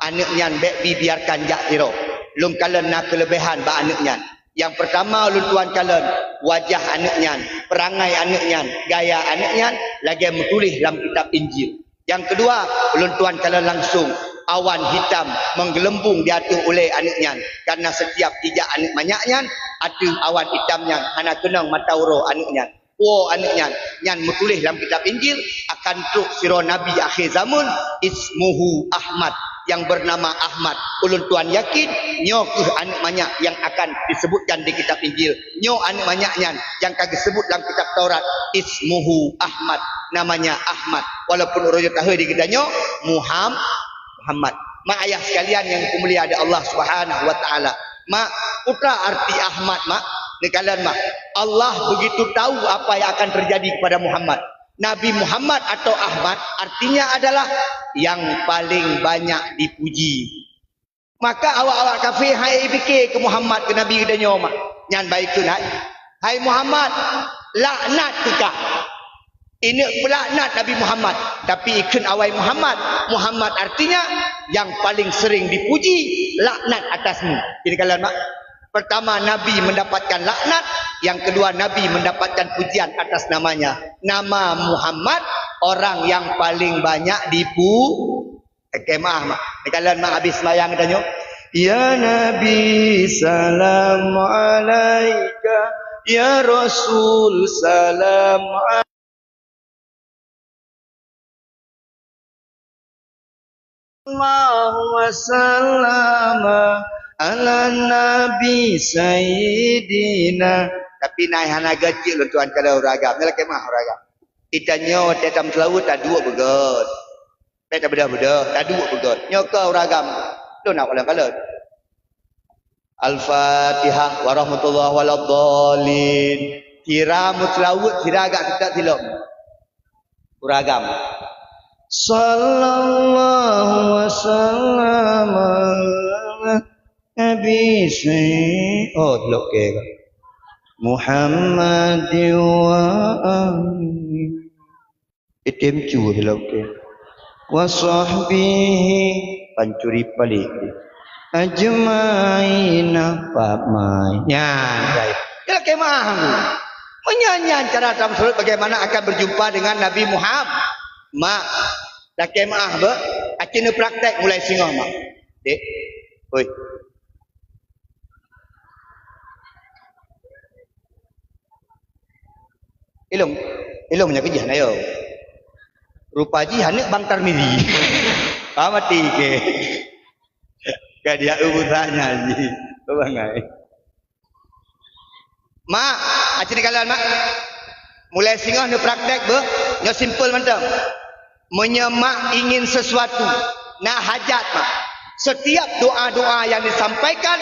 Aneuk nyan bék biarkan jak sidroe. Lôn kalon na keuleubehan bak aneuk nyan. Nyang peurtama ulôn tuan kalon, wajah aneuk nyan, peurangai aneuk nyan, gaya aneuk nyan lagée meutuléh lam kitab Injil. Nyang keudua, ulôn tuan kalon langsong awan hitam meugeuleumbung di ateueh ulée aneuk nyan, kareuna sitiap ijak aneuk manyak nyan, ateueh awan hitam nyan hana keunong mata uroe aneuk nyan. Woe aneuk nyan, nyan meutuléh lam kitab Injil, akan trok sidroe nabi akhé zamon, ismuhu Ahmad, nyang beunama Ahmad. Ulôn tuan yakin, nyoe kheueh aneuk manyak nyang akan disebutkan di kitab Injil. Nyoe aneuk manyak nyan nyang ka geuseubut lam kitab Taurat, ismuhu Ahmad, namanya Ahmad. Walaupun uroe nyoe tahôi di geutanyoe Muham-, Muhammad. Mak ayah sekalian yang dimuliakan Allah Subhanahu wa Taala. Mak, peue arti Ahmad, Mak? Neukalon, Mak. Allah begitu tahu apa yang akan terjadi kepada Muhammad. Nabi Muhammad atau Ahmad artinya adalah yang paling banyak dipuji. Maka awak-awak kafé han ék pike keu Muhammad, keu Nabi geutanyoe, Mak. Nyan bah ikheun, hai, hai Muhammad, laknat keu kah. Ineuk peulaknat Nabi Muhammad, tapi ikheun awai Muhammad. Muhammad artinya yang paling sering dipuji, laknat atasmu. Jadi kalau, Mak, pertama Nabi mendapatkan laknat, yang kedua Nabi mendapatkan pujian atas namanya. Nama Muhammad orang yang paling banyak dipu-, Lakée meuah, Mak. Neukalon, Mak, habéh seumayang tanyoe. Ya Nabi, salam alaika. Ya Rasul, salam Allahumma sallama ala Nabi Sayyidina. Tapi nai hana geucik lôn tuan kala ureueng agam. Nyan lakée meuah ureueng agam. Geutanyoe watée tameuseulaweuet taduek beugét. Bék tabeudôh-beudôh, taduek beugét. Nyoe keu ureueng agam. Lôn na kalon-kalon. Al-Fatihah warahmatullahi waladhdallin. Sira meuseulaweuet, sira agak seutôt silom. Ureueng agam. Sallallahu wasallam ala Nabi Sayyid-, oh, lok ke. Muhammadin wa alihi. Item cu hilap ke. Wa sahbihi, pancuri palik. Ajmaina, pamai. Nyan, baik. Kira kemah. Meunyan nyan cara tameuseulaweuet bagaimana akan berjumpa dengan Nabi Muhammad. Mak, dah kemah be? Aci neupraktek mulai singoh, Mak. Dek. Oi. Ilong, ilong nyan keujih na yo. Rupa jih aneuk Bang Tarmizi. Paham hati ke? Ka dia urusannya jih. Bangai. Mak, aci dikalon, Mak. Mulai singoh neupraktek beuh, nyoe simpel mantong. Meunyoe mak ingin sesuatu, na hajat mak, setiap doa-doa yang disampaikan,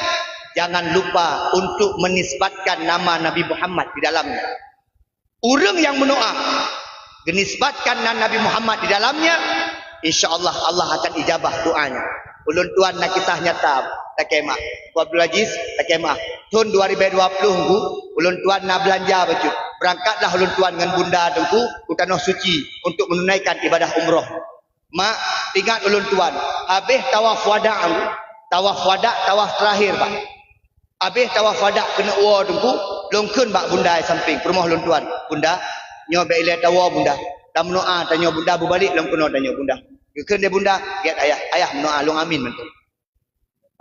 jangan lupa untuk menisbatkan nama Nabi Muhammad di dalamnya. Ureueng nyang meudoa, geunisbatkan nan Nabi Muhammad di dalamnya, insya Allah, Allah akan ijabah doanya. Ulôn tuan na kisah nyata, lakée meuah. Teungku Abdul Aziz, lakée meuah. Thon dua ribu dua puluh, Teungku, ulôn tuan na beulanja bacut. Beurangkatlah ulôn tuan ngon bunda Teungku u Tanoh Suci untuk menunaikan ibadah umroh. Mak, ingat ulôn tuan, habéh tawaf wada, Teungku. Tawaf wada, tawaf terakhir, Pak. Habéh tawaf wada keuneuk woe Teungku, lôn kheun bak bunda sampéng, peurumoh lôn tuan. Bunda, nyoe bék ilée tawoe, Bunda. Tameudoa tanyoe, Bunda, beubalék lom keunoe tanyoe, Bunda. Geukheun lé bunda, gét ayah, ayah meudoa lôn amin mantong.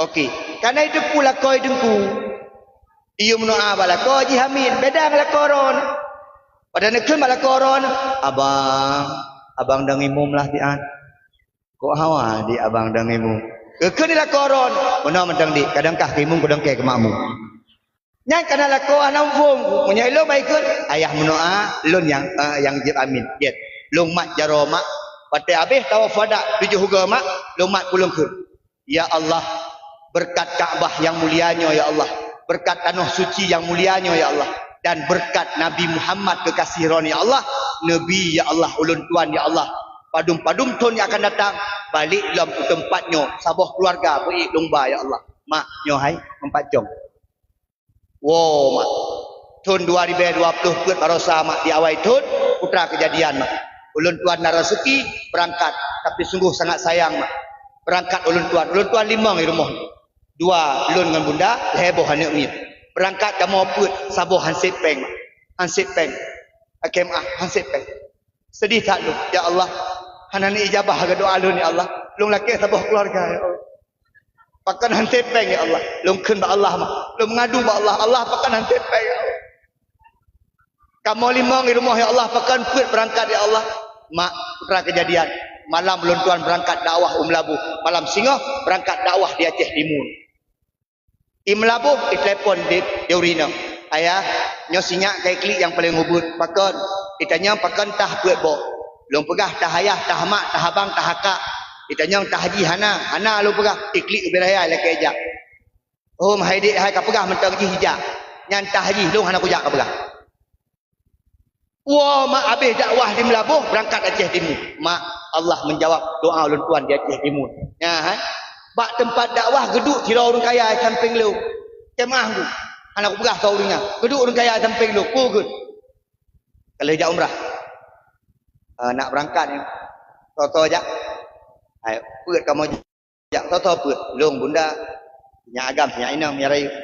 Oke, kana Teungku lakoe Teungku. Iyue meudoa bak lakoe jih amin, beda ngon lakoe droeneuh. Padahai neukheun bak lakoe droeneuh, "Abang, abang dong imum lah siat." Kok hawa di abang dong imum. Geukheun lé lakoe droeneuh, meunoe mantong dik, kadang kah keu imum, kadang kah keu makmum. Nyan kana lakoe hana muphom, meunyoe ilôn bah ikheun, ayah meudoa, lôn nyang, eh, nyang jeuet amin. Jeuet. Lôn mat jaroe mak, watée habéh tawaf wada tujoh ugoe mak, lôn mat ulôn kheun. Ya Allah, berkat Ka'bah nyang mulia nyoe ya Allah, berkat tanoh suci nyang mulia nyoe ya Allah, dan berkat Nabi Muhammad keukaséh droeneuh ya Allah, Neubi, ya Allah, ulôn tuan, ya Allah. Padum-padum thon nyang akan datang, balek lom u teumpat nyoe, saboh keuluwarga beuék lôn ba, ya Allah. Mak, nyoe hai, meupat cong. Woe, mak. Thon dua ribèe dua ploh peuet barosa, mak, di awai thon, Putra Kejadian, mak. Ulôn tuan na raseuki beurangkat, tapi sunggoh sangat sayang, mak. Beurangkat ulôn tuan, ulôn tuan limong di rumoh. Dua lôn ngon bunda, lhèe boh aneuk miet. Beurangkat kamoe peuet, saboh hansét péng, mak. Hansét péng. Akhé meu'ah, hansét péng. Seudeh that lôn, ya Allah. Hana neuijabah keu doa lôn, ya Allah. Lôn lakèe saboh keuluwarga, ya Allah. Pakon hansét péng, ya Allah. Lôn kheun bak Allah, mak. Lôn meungadu bak Allah. Allah, pakon hansét péng, ya Allah. Kamoe limong di rumoh, ya Allah. Pakon peuet beurangkat, ya Allah. Mak, Putra Kejadian. Malam ulôn tuan beurangkat dakwah u Meulaboh. Malam singoh beurangkat dakwah di Aceh Timu. I Meulaboh, i telepon di, di ureueng inong. "Ayah, nyoe sinyak ka iklik nyang paleng ubit. Pakon?" Itanyong, "Pakon tah peuet boh?" Lôn peugah, "Tah ayah, tah mak, tah abang, tah akak." Itanyong, "Tah jih hana?" "Hana," lôn peugah. "Iklik ubit raya lakèe jak." "Oh, meuhai dek, hai ka peugah mantong jih jak. Nyan tah jih, lôn hana kujak," ka peugah. Woe, mak, abéh dakwah di Meulaboh, beurangkat Aceh Timu. Mak, Allah meujawab doa ulôn tuan di Aceh Timu. Nyan, hai. Bak teumpat dakwah geuduek sidroe ureueng kaya di sampéng lôn. Kemah geuh. Hana kupeugah soe ureueng nyan. Geuduek ureueng kaya di sampéng lôn. Peue geuh? Ka lheueh jak umrah. Ah, nak beurangkat nyoe. Soe-soe jak? Hai, peuet kamoe jak. Jak soe-soe peuet, lôn, bunda, sinyak agam, sinyak inong, sinyak rayeuk.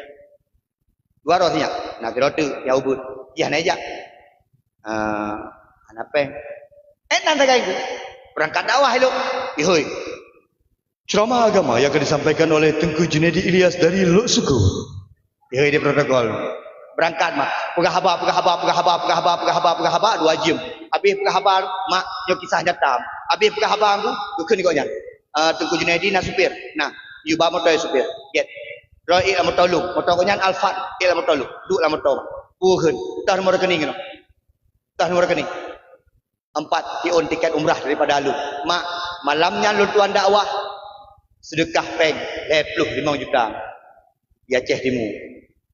Dua droe sinyak, na keudroe teuk, nyang ubit. Jih hana jak. Ah, hana péng. Eh, nan sagai ku. Beurangkat dakwah ilok. Ihôi. Ceramah agama yang akan disampaikan oleh Tengku Junaidi Ilyas dari Lhoksukon. Ihôi di protokol. Beurangkat, mak. Peugah haba, peugah haba, peugah haba, peugah haba, peugah haba, peugah haba, dua jeuem. Abéh peugah haba, mak, nyoe kisah nyata. Abéh peugah haba, aku, geukheun gobnyan. Ah, Teungku Junaidi na supir. Nah, yue ba moto supir. Get. Droe ék lam moto lôn. Moto gobnyan Alphard. Ék lam moto lôn. Duek lam moto, mak. Peue kheun. Tah nomor rekening keunoe. Tah nomor rekening. Empat, siôn tiket umrah daripada lôn. Mak, malam nyan lôn tuan dakwah. Seudeukah péng lhèe ploh limong juta. Di Aceh Timu.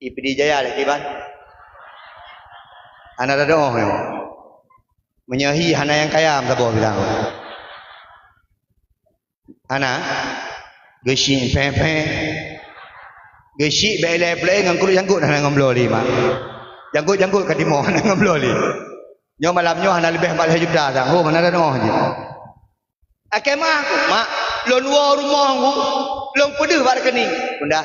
Di Pidie Jaya lagèe ban. Hana tadoh nyoe. Meunyoe hi hana nyang kaya meusaboh bilang. Hana? Geusyik phèh-phèh. Geusyik bèk ilèe peuleueh ngon kulét janggot hana ngon bloe lé, mak. Janggot-janggot ka timoh hana ngon bloe lé. Nyoe malam nyoe hana leubeh empat lhèe juta sang. Ho, hana tanoh jih. Akhé meu'ah ku, mak, lôn woe rumoh ku, lôn peudeuh bak rekening. Bunda,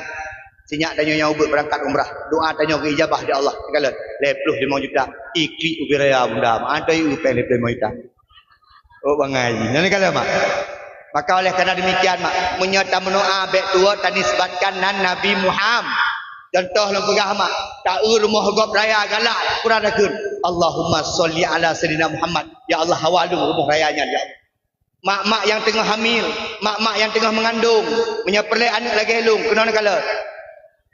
sinyak tanyoe nyang ubit beurangkat umrah. Doa tanyoe geuijabah di Allah. Takalon, lhèe ploh limong juta. Iklik ubit raya, bunda. Mak, antai u péng lhèe ploh limong juta. Oh, bangai jih. Nyan ka lheueh, mak. Maka oleh karena demikian, mak, meunyoe tameudoa bèk tuwoe tanisbatkan nan Nabi Muhammad. Contoh lôn peugah, mak, taeu rumoh gob raya galak, peue takheun, "Allahumma sholli ala Sayyidina Muhammad." Ya Allah, hawa lôn rumoh raya nyan, ya Allah. Mak-mak nyang teungoh hamil, mak-mak nyang teungoh meungandong, meunyoe peureulèe aneuk lagèe lôn, keunoe neukalon.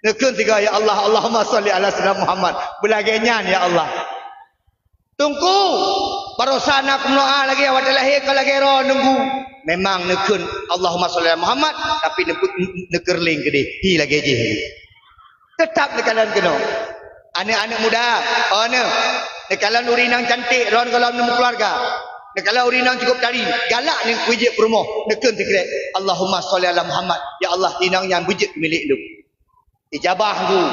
Neukheun sigoe, "Ya Allah, Allahumma sholli ala Sayyidina Muhammad." Beulagèe nyan, ya Allah. Teungku, barosa na kumeudoa lagèe awak teulahé ka lagèe droe nunggu. Memang neukheun, "Allahumma sholli ala Muhammad," tapi neupe-, neukeureuléng keudéh, hi lagèe jih. Teutap neukalon keunoe. Aneuk-aneuk muda, oh, aneuk, neukalon ureueng inong cantik, droen gohlom neumeukeuluwarga. Neukalon ureueng inong cukup tari, galak neupeujeuet peurumoh, neukheun sikrek, "Allahumma sholli ala Muhammad." Ya Allah, inong nyan beujeuet keu milék lôn. Ijabah geuh.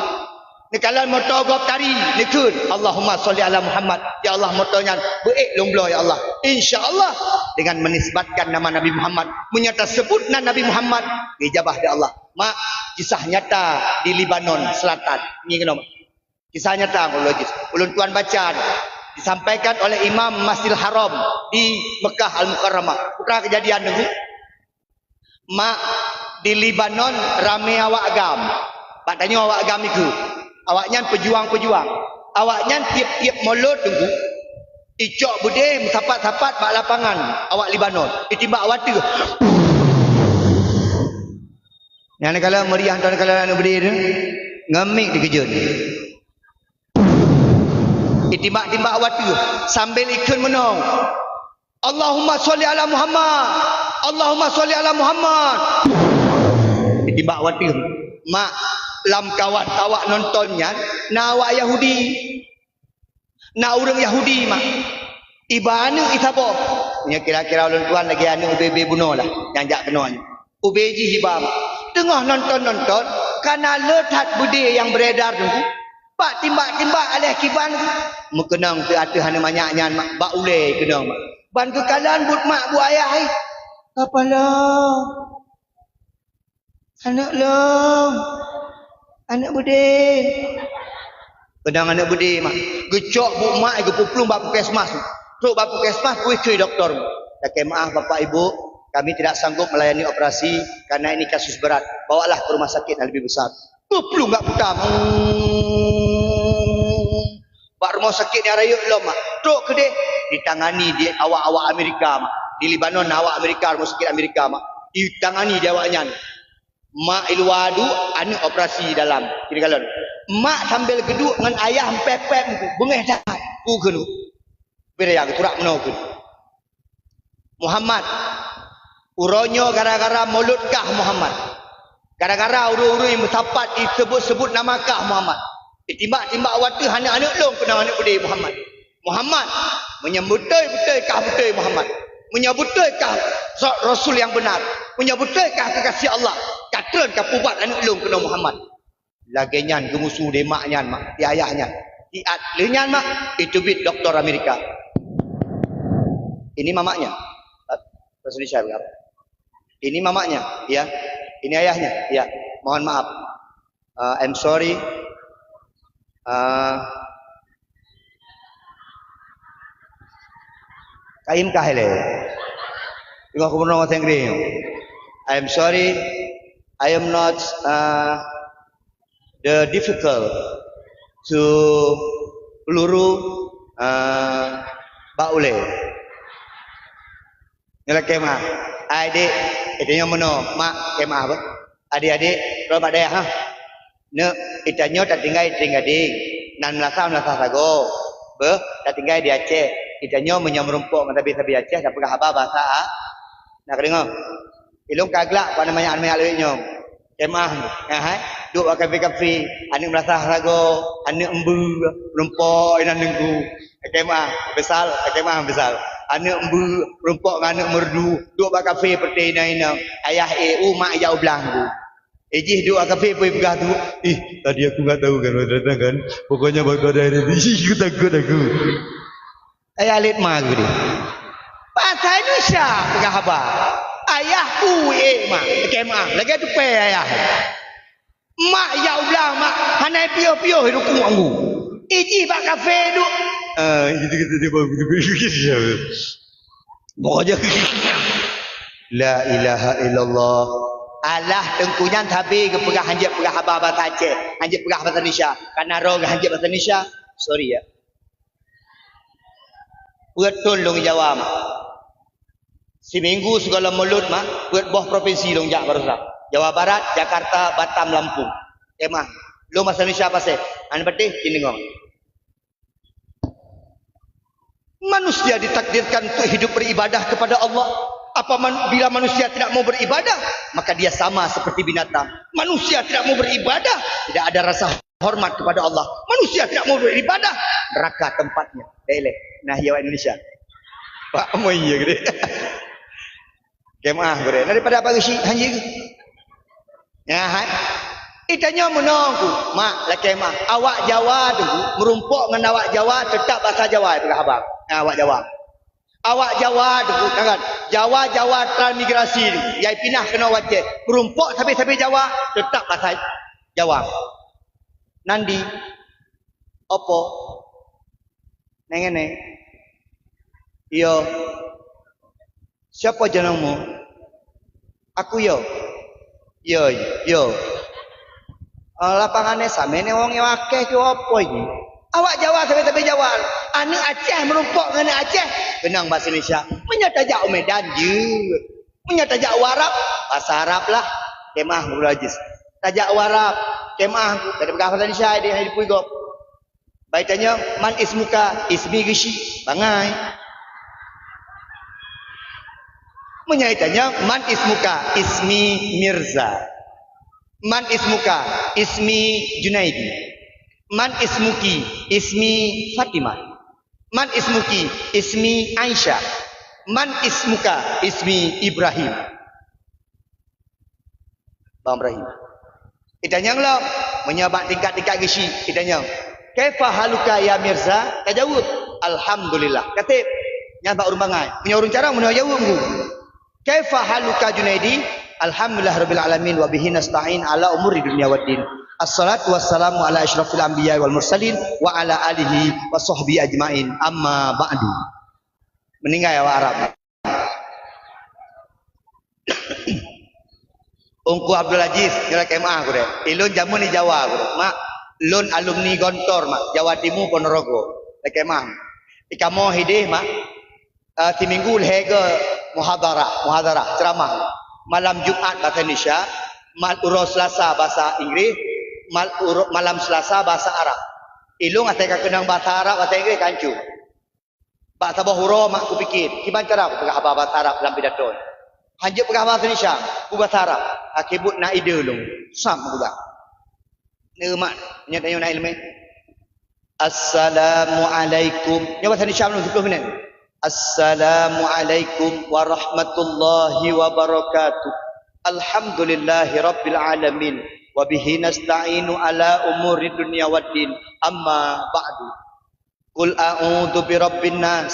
Neukalon moto gob tari, neukheun, "Allahumma sholli ala Muhammad." Ya Allah, moto nyan beuék lôn bloe, ya Allah. Insya Allah, dengan menisbatkan nama Nabi Muhammad, meunyoe taseubut nan Nabi Muhammad, ijabah di Allah. Mak, kisah nyata di Lebanon Selatan. Ngieng keunoe, mak. Kisah nyata, ulôn jih. Ulôn tuan baca, disampaikan oleh Imam Masjidil Haram di Mekah Al-Mukarramah. Peue kejadian nyoe? Mak, di Lebanon ramé awak GAM. Bak tanyoe awak GAM ikeu. Awaknyan peujuang-peujuang. Awaknyan tiep-tiep mulod teungku, icok beudé meusapat-sapat bak lapangan awak Lebanon. Itimbak watèe. Nyang neukalon meuriah, nyang neukalon aneuk beudé tu, ngon mik dikeujot. Itimbak-timbak watèe sambil ikheun meunoe, "Allahumma sholli ala Muhammad, Allahumma sholli ala Muhammad." Itimbak watèe, mak, lam kawan awak nonton nyan na awak Yahudi. Na ureueng Yahudi, mak. Iba aneuk isaboh. Nyoe kira-kira ulôn tuan lagèe aneuk ubé-ubé bunoe lah, nyang jak keunoe nyoe. Ubé jih iba mak. Teungoh nonton-nonton, kana le that beudé nyang beredar teungku. Bak timbak-timbak aléh kiban, meukeunong teuh ateueh aneuk manyak nyan mak, bak ulèe keunong mak. Ban geukalon buet mak buet ayah, eh. Kapala. Aneuk lôn, aneuk beudé. Keunong aneuk beudé mak. Geucok buet mak, eh, geuplueng bak puskesmas. Trok bak puskesmas, pui keu doktor. Lakèe meu'ah Bapak Ibu, kami tidak sanggup melayani operasi karena ini kasus berat. Bawalah ke rumah sakit yang lebih besar. Geuplueng bak puta. Bak rumoh sakét nyang rayeuk lom mak. Trok keudeh ditangani di awak-awak Amerika mak. Di Lebanon awak Amerika, rumoh sakét Amerika mak. Ditangani di awaknyan. Mak i luwa duek, aneuk operasi dalam. Kiri kalon. Mak sambil geuduek ngon ayah meupeupep, beungéh that. Ku keuneuk. Beda ya, geuturak meunoe keuneuk. Muhammad. Uroe nyoe gara-gara mulod kah Muhammad. Gara-gara ureuëng-ureuëng meusapat disebut-sebut nama kah Muhammad. Ditimbak-timbak watèe aneuk-aneuk lôn keunong aneuk beudé Muhammad. Muhammad, meunyoe beutôi-beutôi kah beutôi Muhammad. Meunyoe beutôi kah so-, rasul nyang beunar. Meunyoe beutôi kah keukasia Allah. Ka treun ka pubat aneuk lôn keunong Muhammad. Lagèe nyan geumusu lé mak nyan mak, di ayah nyan. Siat lheueh nyan mak, iteubiet doktor Amerika. Ini mamanya. Bahasa Indonesia berapa? Ini mamanya, ya. Ini ayahnya, ya. Mohon maaf. Uh, I'm sorry. Uh, Kaim kah ilèe? Tengok aku pernah bahasa Inggris. I'm sorry. I am not uh, the difficult to peluru uh, bak ulèe. Nyoe lakèe meu'ah. Ai dek, itu nyoe meunoe, mak, lakèe meu'ah beuh. Adik-adik, rahmat dayah ha. Neuk, itanyoe tatinggai di Gading. Nan meulasah-meulasah sagoe. Beuh, tatinggai di Aceh. Itanyoe meunyoe meurumpok ngon sabe-sabe Aceh, tapeugah haba bahasa A. Na kadeungoe? Ilôn ka glak bak manyak-manyak lawét nyoe. Kemah, ah, hai. Duek bak kafe-kafe, aneuk meulasah sagoe, aneuk embeu, meurumpok inan teungku. Kemah, besal, kemah, besal. Aneuk embeu, meurumpok ngon aneuk merdu, duek bak kafe peureute inong-inong. Ayah, eh, u mak ijak u blang teungku. Eh, jih duek bak kafe pun peugah tu. Ih, tadi aku nggak tahu kan, datang kan. Pokoknya bak ada ini, ih, aku takut aku. Ayah lét ma geuh deh. Bahasa Indonesia peugah haba. Ayah u ék mak, kemah, lagèe tupè ayah. Mak ijak u blang mak, hana piôh-piôh rukuk anggu. Ijih bak kafe duek. Ah, gitu, gitu, gitu, gitu. Pokoknya. La ilaha illallah. Alah teungku nyan sabe geupeugah hanjeuet peugah haba bahasa Aceh, hanjeuet peugah bahasa Indonesia. Karena roh hanjeuet bahasa Indonesia. Sorry ya. Peuet thon lôn Jawa mak. Siminggu sigohlom mulod mak, peuet boh propinsi lôn jak baroesa. Jawa Barat, Jakarta, Batam, Lampung. Eh mah, lôn bahasa Indonesia pasé. Hana patéh, cit deungö. Manusia ditakdirkan untuk hidup beribadah kepada Allah. Apa man-, bila manusia tidak mau beribadah, maka dia sama seperti binatang. Manusia tidak mau beribadah, tidak ada rasa hormat kepada Allah. Manusia tidak mau beribadah, neraka tempatnya. Eleh. Nah, ya Indonesia. Pak, mau iya gede. Kemah gede. Daripada apa gesi hanji ke? Ya, hai. Itanyoe meunoe ku, mak, lakèe mah. Awak Jawa tu, meurumpok ngon awak Jawa, tetap bahasa Jawa itu haba. Nah, awak Jawa. Awak Jawa tu, kan? Jawa-Jawa transmigrasi tu, nyang pinah keunoe u Aceh. Meurumpok sabe-sabe Jawa, tetap bahasa Jawa. Nandi, opo? Neng, neng. Iyo. Siapa jenengmu? Aku yo. Yo, yo. Ah, lapangan nyan samé nyoe wong nyang akeh keu apa ini? Awak Jawa sabe-sabe Jawa. Aneuk Aceh meurumpok ngon aneuk Aceh. Keunong bahasa Indonesia. Meunyoe tajak u Medan, jeuet. Meunyoe tajak u Arab, bahasa Arab lah. Kemah guru Ajis. Tajak u Arab, kemah. Kada peugah bahasa Indonesia deh, hai dipui gob. Bai tanyong, "Man ismuka?" "Ismi Geuchik." Bangai. Meunyoe tanyong, "Man ismuka?" "Ismi Mirza." "Man ismuka?" "Ismi Junaidi." "Man ismuki?" "Ismi Fatimah." Man ismuki? Ismi Aisyah. Man ismuka? Ismi Ibrahim. Bang Ibrahim. Itanyong lom, meunyoe bak tingkat-tingkat geuchik, itanyong, "Kaifa haluka ya Mirza?" Tajaweueb, "Alhamdulillah." Ka treb. Nyan bak ureueng bangai. Meunyoe ureueng carông, meunyoe jaweueb, "Kaifa haluka Junaidi?" "Alhamdulillah rabbil alamin wa bihi nasta'in ala umuri dunya waddin. Assalatu wassalamu ala asyrafil anbiya wal mursalin wa ala alihi wa sahbihi ajmain. Amma ba'du." Meuninggai awak Arab. Teungku Abdul Aziz, nyoe lakèe meu'ah gurèe. Ilôn jameun di Jawa gurèe. Mak, lôn alumni Gontor, mak, Jawa Timu, Ponorogo. Lakèe meu'ah. Di kamoe hideh, mak, eh, siminggu lhèe go muhadharah, muhadharah, ceramah. Malam Jumat bahasa Indonesia, mal-, uroe Selasa bahasa Inggris, mal-, uro-, malam Selasa bahasa Arab. Ilôn asai ka keunong bahasa Arab, bahasa Inggris ka hanco. Bak saboh uroe mak kupiké, kiban cara kupeugah haba bahasa Arab lam pidato. Hanjeuet peugah bahasa Indonesia, peubahasa Arab. Akhé buet na ide lôn. Sam kupeugah. Neu mak, nyan tanyoe na ileumèe. Assalamualaikum. Nyoe bahasa Indonesia lôn, sepuluh minit. Assalamualaikum warahmatullahi wabarakatuh. Alhamdulillahi rabbil alamin. Wa bihi nasta'inu ala umuri dunya waddin. Amma ba'du. Qul a'udzu birabbin nas,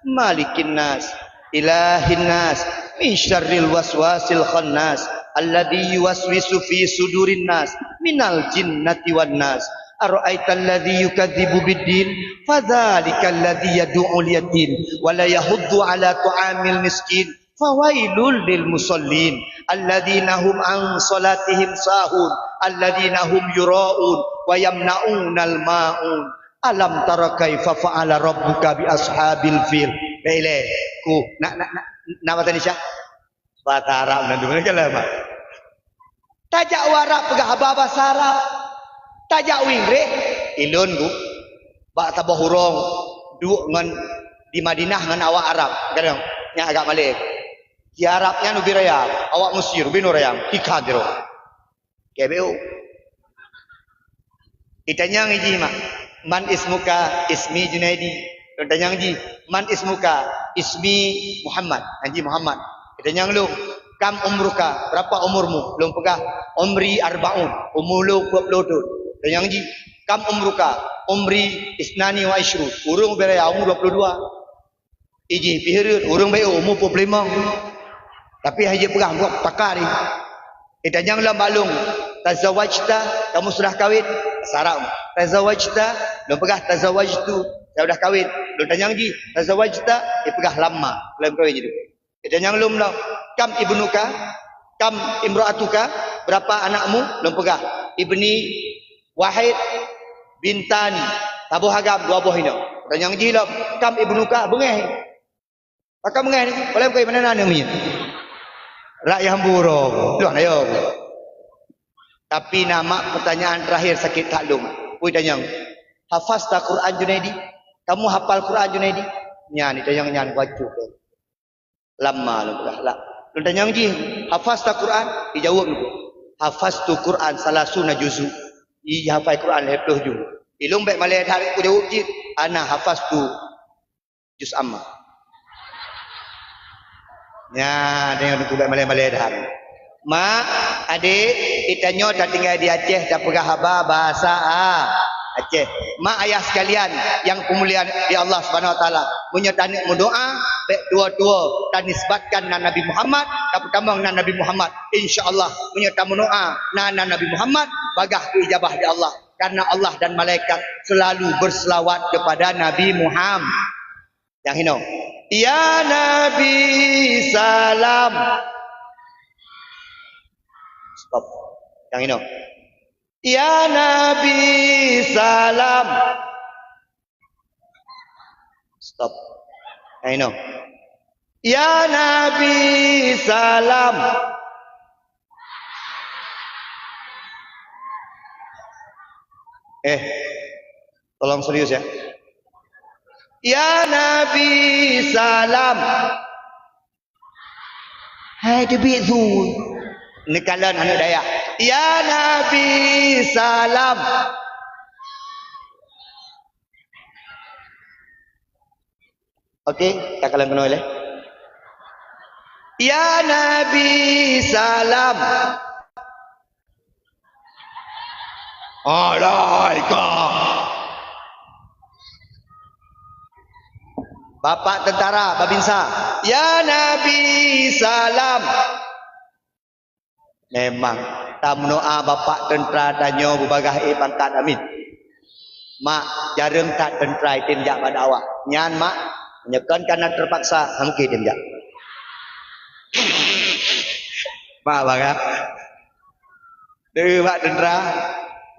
malikin nas, ilahin nas, min syarril waswasil khannas, alladzi yuwaswisu fi sudurin nas, minal jinnati wan nas. Ara'aital ladzi yukadzibu biddin, fadzalikal ladzi yadu'ul yatim, wa la yahuddu ala ta'amil miskin, fawailul lil musallin, alladzina hum an salatihim sahun, alladzina hum yura'un, wa yamna'unal ma'un. Alam tara kaifa fa'ala rabbuka bi ashabil fil. Lé, lé. Ku, na, na, na, na bahasa Indonesia? Bahasa Arab na dulu, kan lama. Tajak u Arab peugah haba bahasa Arab. Tajak u Inggréh, ilôn ku. Bak saboh uroe duek ngon di Madinah ngon awak Arab. Kadang nyan agak malèe. Di Arab nyan ubé raya, awak Mesir ubé nyoe raya, hikha jroh. K B U. Itanyong iji mak, "Man ismuka?" "Ismi Junaidi." Lôn tanyong jih, "Man ismuka?" "Ismi Muhammad." Nyan jih Muhammad. Itanyong lôn, "Kam umruka?" "Berapa umurmu?" Lôn peugah, "Umri arbaun." Umu lôn dua puluh thon. Itanyong jih, "Kam umruka?" "Umri isnani wa ishrun." Ureueng ubé raya umu dua puluh dua. Iji pih rhot, ureueng beu umu peuet ploh limong. Tapi hana jipeugah, buet pakar jih. Itanyong lom bak lôn, "Tazawajta?" Kamu sudah kawin? Bahasa Arab. "Tazawajta?" Lôn peugah, "Tazawajtu." Saya sudah kawin. Lôn tanyong jih, "Tazawajta?" Jipeugah, "Lamma." Lôn kawin jih. Itanyong lom lom, "Kam ibnuka?" "Kam imra'atuka?" "Berapa anakmu?" Lôn peugah, "Ibni wahid, bintani." Saboh agam, dua boh inong. Tanyong jih lom, "Kam ibnuka?" Beungéh. Pakon beungéh ni? Paléng bukon meunan aneuk miet. Rakyat hamburo. Tuan ayo. Tapi na mak pertanyaan terakhir sakét that lôn. Pui tanyong. "Hafazta Quran Junaidi?" "Kamu hafal Quran Junaidi?" Nyan, itanyong nyan wajib. Lamma lôn peugah, "La." Lôn tanyong jih, "Hafazta Quran?" Ijaweueb lôn, "Hafaztu Quran salasuna juzu." Ijihafai Quran lhèe ploh ju. Ilôn bèk malèe that kujaweueb jih, "Ana hafaztu juz amma." Nyan, tanyong teungku bèk malèe-malèe that. Mak, adék, geutanyoe tatinggai di Aceh, tapeugah haba bahasa A-, Aceh. Mak ayah sekalian yang dimuliakan Allah Subhanahu Wa Taala, meunyoe taneuk meudoa, bèk tuwo-tuwo tanisbatkan nan Nabi Muhammad, tapeutamong nan Nabi Muhammad. Insya Allah, meunyoe tameudoa nan Nabi Muhammad, bagaih keu ijabah di Allah, karena Allah dan malaikat selalu berselawat kepada Nabi Muhammad. Nyang hinoe. Ya Nabi salam. Stop. Nyang hinoe. Ya Nabi salam. Stop. Nyang hinoe. Ya Nabi salam. Eh, tolong serius ya. Ya Nabi salam. Hai teubiet su. Neukalon aneuk dayah. Ya Nabi salam. Oke, takalon keunoe lé. Ya Nabi salam. Alaika. Bapak tentara Babinsa. Ya Nabi salam. Memang, tameudoa bapak teuntara tanyoe beubagaih ék pangkat, amin. Mak, jareueng that teuntara item jak bak dakwah. Nyan, Mak, meunyoe kon kana teupaksa, hana mungken item jak. Mak, bagaih. Deuh bak teuntara.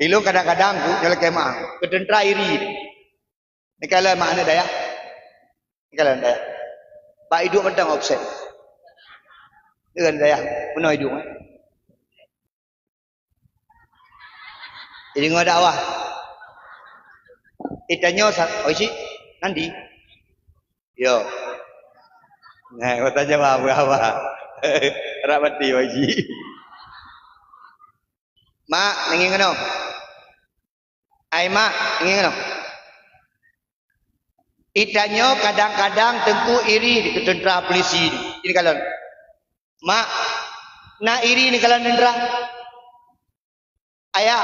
Ilôn kadang-kadang ku nyoe lakée meu'ah, keu teuntara iri. Neukalon mak aneuk dayah. Neukalon dayah. Bak iduek mantong absen. Neukalon dayah. Meunoe iduek, eh. Jadi ngon dakwah. Itanyoe sa-, oi cik, Nandi. Yo. Nah, kata jawab apa? Rak mati, oi cik. Mak, nengeng keunoe. Ai mak, ingat keunoe. Itanyoe kadang-kadang teungku iri di keu teuntara polisi di. Ini kalon. Mak, na iri ni kalon teuntara? Ayah,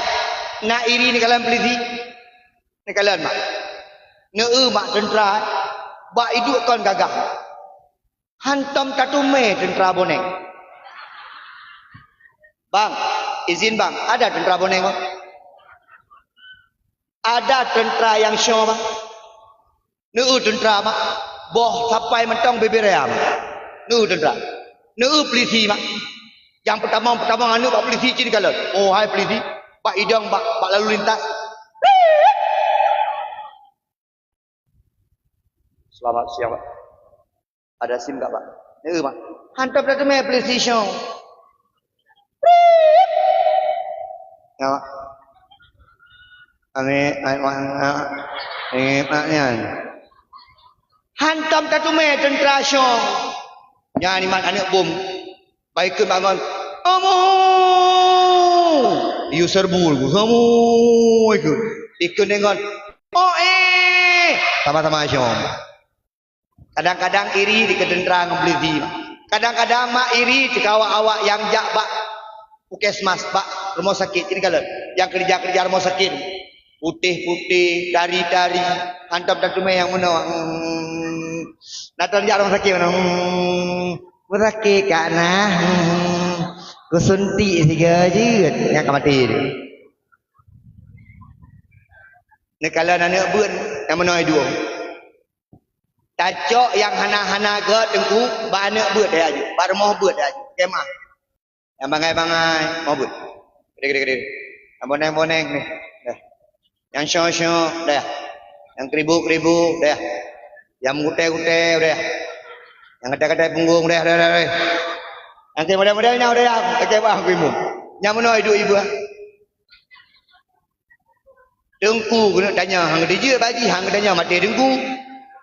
na iri ni kalon polisi? Ni kalon mak. Neu mak teuntara, bak iduek kon gagah. Hantom tateumé teuntara Boneng. Bang, izin bang, ada teuntara Boneng, bang? Ada teuntara nyang shoe, bang? Neu teuntara, mak. Boh sapai mantong bibir ayam. Neu teuntara. Neu polisi, mak. Nyang peutamong-peutamong aneuk bak polisi cit kalon. Oh, hai polisi. Bak idong, bak, bak lalu lintas. Selamat siang, Pak. Ada sim enggak, Pak? Ya, Pak. Hantom dah teumé polisi shoe. Ya, Pak. Ame, ame, ame, ame, ame, nyan. Hantom tateumé teuntara shoe. Nyan iman aneuk bom. Baikon bangon. Amu! Yue serbu, amu! Ikon. Ikon dengan. Oh, eh! Sama-sama shoe. Kadang-kadang iri di keu teuntara ngon polisi. Kadang-kadang mak iri di keu awak-awak nyang jak bak puskesmas, bak rumoh sakét. Ini kalon, nyang keurija-keurija rumoh sakét. Putéh-putéh, tari-tari, hantom tateumé nyang meunoe. Hmm. Na tan jak rumoh sakét meunoe. Hmm. Meusakét ka na. Hmm. Kusuntik sigoe jeuet, nyang ka maté tu. Neukalon aneuk beuet nyang meunoe dua. Tacok nyang hana-hana gét teungku, bak aneuk beuet deh aju, bak rumoh beuet deh aju, kemah. Nyang bangai-bangai, rumoh beuet. Gede, gede, gede. Nyang boneng-boneng neh, deh. Nyang shoe-shoe, deh. Nyang keribu-keribu, deh. Nyang meugutée-gutée, deh. Nyang katai-katai punggong, deh, deh, deh, deh. Nyang keu model-model nyan, deh, nyang keu bang, keu imum. Nyang meunoe iduek ibu, ah. Teungku keuneuk tanyong, han geutanyong bak jih, han geutanyong maté teungku.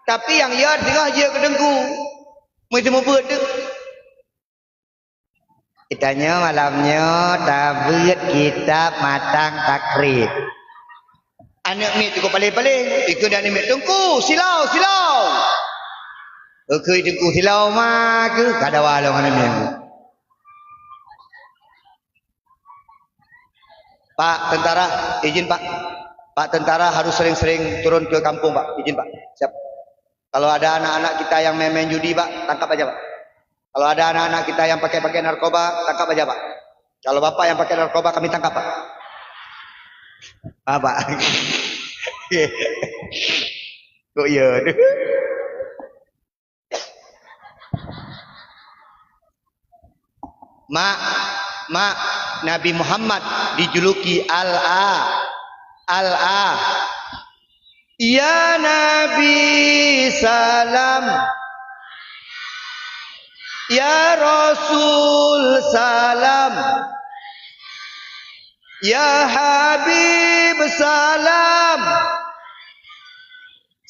Tapi nyang yot singoh jeuet keu teungku. Meuseumeubeuet teuk. Geutanyoe malam nyoe tabeuet kitab Matan Takrib. Aneuk miet teungku paléng-paléng, ikeu aneuk miet, "Teungku, silau, silau!" Ikeu teungku silau ma keuh, ka dawa lom aneuk miet. Pak tentara, izin, Pak. Pak tentara harus sering-sering turun ke kampung, Pak. Izin, Pak. Siap. Kalau ada anak-anak kita yang main-main judi, Pak, tangkap aja, Pak. Kalau ada anak-anak kita yang pakai-pakai narkoba, tangkap aja, Pak. Kalau Bapak yang pakai narkoba, kami tangkap, Pak. Ah, Pak. Kok iya tu? Mak, mak, Nabi Muhammad dijuluki Al-A. Al-A. Ya Nabi salam. Ya Rasul salam. Ya Habib salam.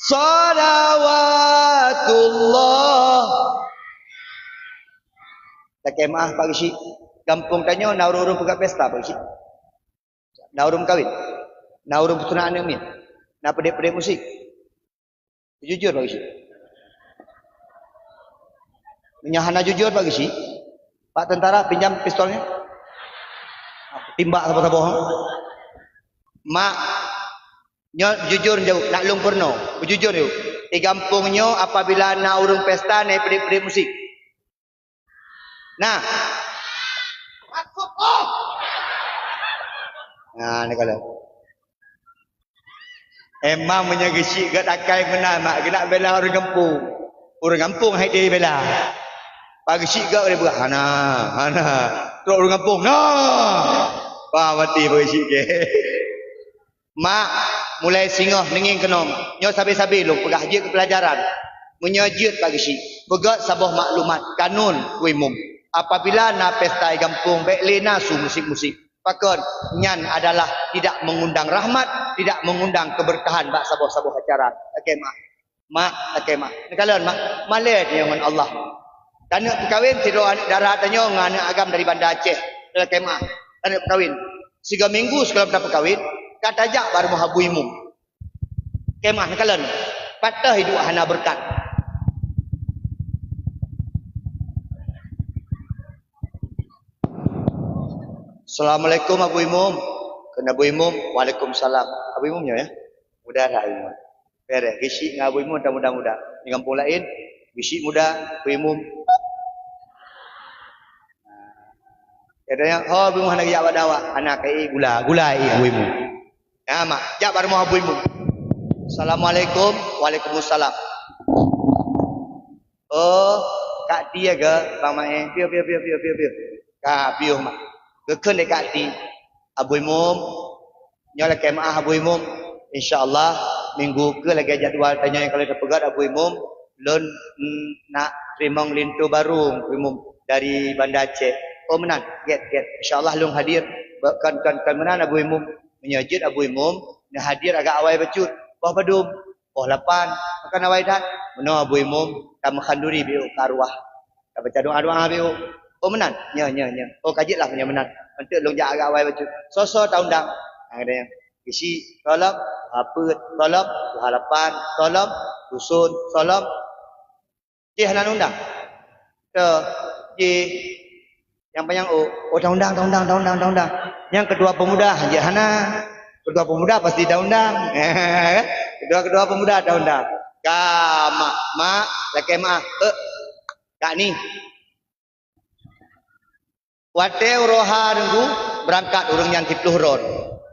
Salawatullah. Lakée meu'ah Pak Geuchik. Gampông tanyoe na ureuëng-ureuëng peugah pesta Pak Geuchik. Na ureuëng kawén. Na ureuëng peutunak aneuk miet. Na peudeh-peudeh musik. Jujur Pak Geuchik. Meunyoe hana jujur, Pak Geuchik, Pak Tentara, pinjam pistolnya. Timbak saboh-saboh. Mak, nyoe jujur jaweueb, nak lôn peurunoe. Jujur jaweueb. Di gampông nyoe apabila na ureuëng pesta, na peudiet-peudiet musik? Nah. Nah, ni kalau. Emang meunyoe Geuchik gét akai meunan, mak, geunak bela ureuëng gampông. Ureuëng gampông hai deh bela. Pak Geuchik gét dia buat, hana, hana. Trok ureuëng gampông, nah. Wah, mati Pak Geuchik gét. Mak, mulai singoh neungieng keunoe, nyoe sabe-sabe lôn peugah jeuet keu peulajaran. Meunyoe jeuet Pak Geuchik, peugét saboh maklumat kanun keu imum. Apabila na pesta di gampông, bék lé na su musik-musik. Pakon? Nyan adalah tidak mengundang rahmat, tidak mengundang keberkahan bak saboh-saboh acara. Oke, Mak. Mak, oke, Mak. Neukalon, Mak. Malée tanyoe ngon Allah. Taneuk peukawen sidroe aneuk dara tanyoe ngon aneuk agam dari Banda Aceh. Lakée meu'ah. Taneuk peukawen. Sigoe minggu sigohlom tapeukawén, ka tajak bak rumoh Abu Imum. Kemah neukalon. Pat teuh iduek hana beureukat. "Assalamualaikum, Abu Imum." Kheun Abu Imum, "Waalaikumsalam." Abu Imum nyoe, ya? Muda that Abu Imum. Beureh, Geuchik ngon Abu Imum tan muda-muda. Di gampông laén, Geuchik muda, Abu Imum. Katanya, "Ho, Abu Imum hana geujak bak dakwah." Hana, keu gula, gula ié Abu Imum. Ya, mak, jak bak rumoh Abu Imum. "Assalamualaikum." "Waalaikumsalam." "Oh, Kak Ti ya ke, Bang Mae?" "Piôh, piôh, piôh, piôh, piôh, piôh." Ka piôh, mak. Geukheun lé Kak Ti, "Abu Imum, nyoe lakée meu'ah Abu Imum. Insya Allah, minggu keu lagée jadwal tanyoe nyang ka lheueh tapeugét Abu Imum, lôn, mm, nak teurimong linto barô Abu Imum dari Banda Aceh." "Oh, meunan, gét, gét. Insya Allah lôn hadir." "Kon, kon, kon meunan Abu Imum. Meunyoe jeuet Abu Imum, neuhadir agak awai bacut." "Boh padum?" "Poh lapan." "Pakon awai that?" "Meunoe Abu Imum, tameukhaduri beu keu arwah. Tabaca doa-doa beu." "Oh, meunan?" "Nyo, nyo, nyo." "Oh, ka jeuet lah meunyoe meunan. Eunteuk lôn jak agak awai bacut." "Soe-soe taundang?" Nah, katanya, "Geuchik soe lom, Tuha Peuet soe lom, Tuha Lapan soe lom, Dusun soe lom." Ceh hana undang. Toh, jih. Nyang panyang, oh, oh, taundang, taundang, taundang, taundang. Nyang ketua pemuda, jih hana. Ketua pemuda pasti taundang. Ketua-ketua pemuda taundang. Ka, mak, mak, lakée meu'ah. Eh, Kak Ni. Watée uroe ha Teungku, beurangkat ureuëng nyan siplôh droe.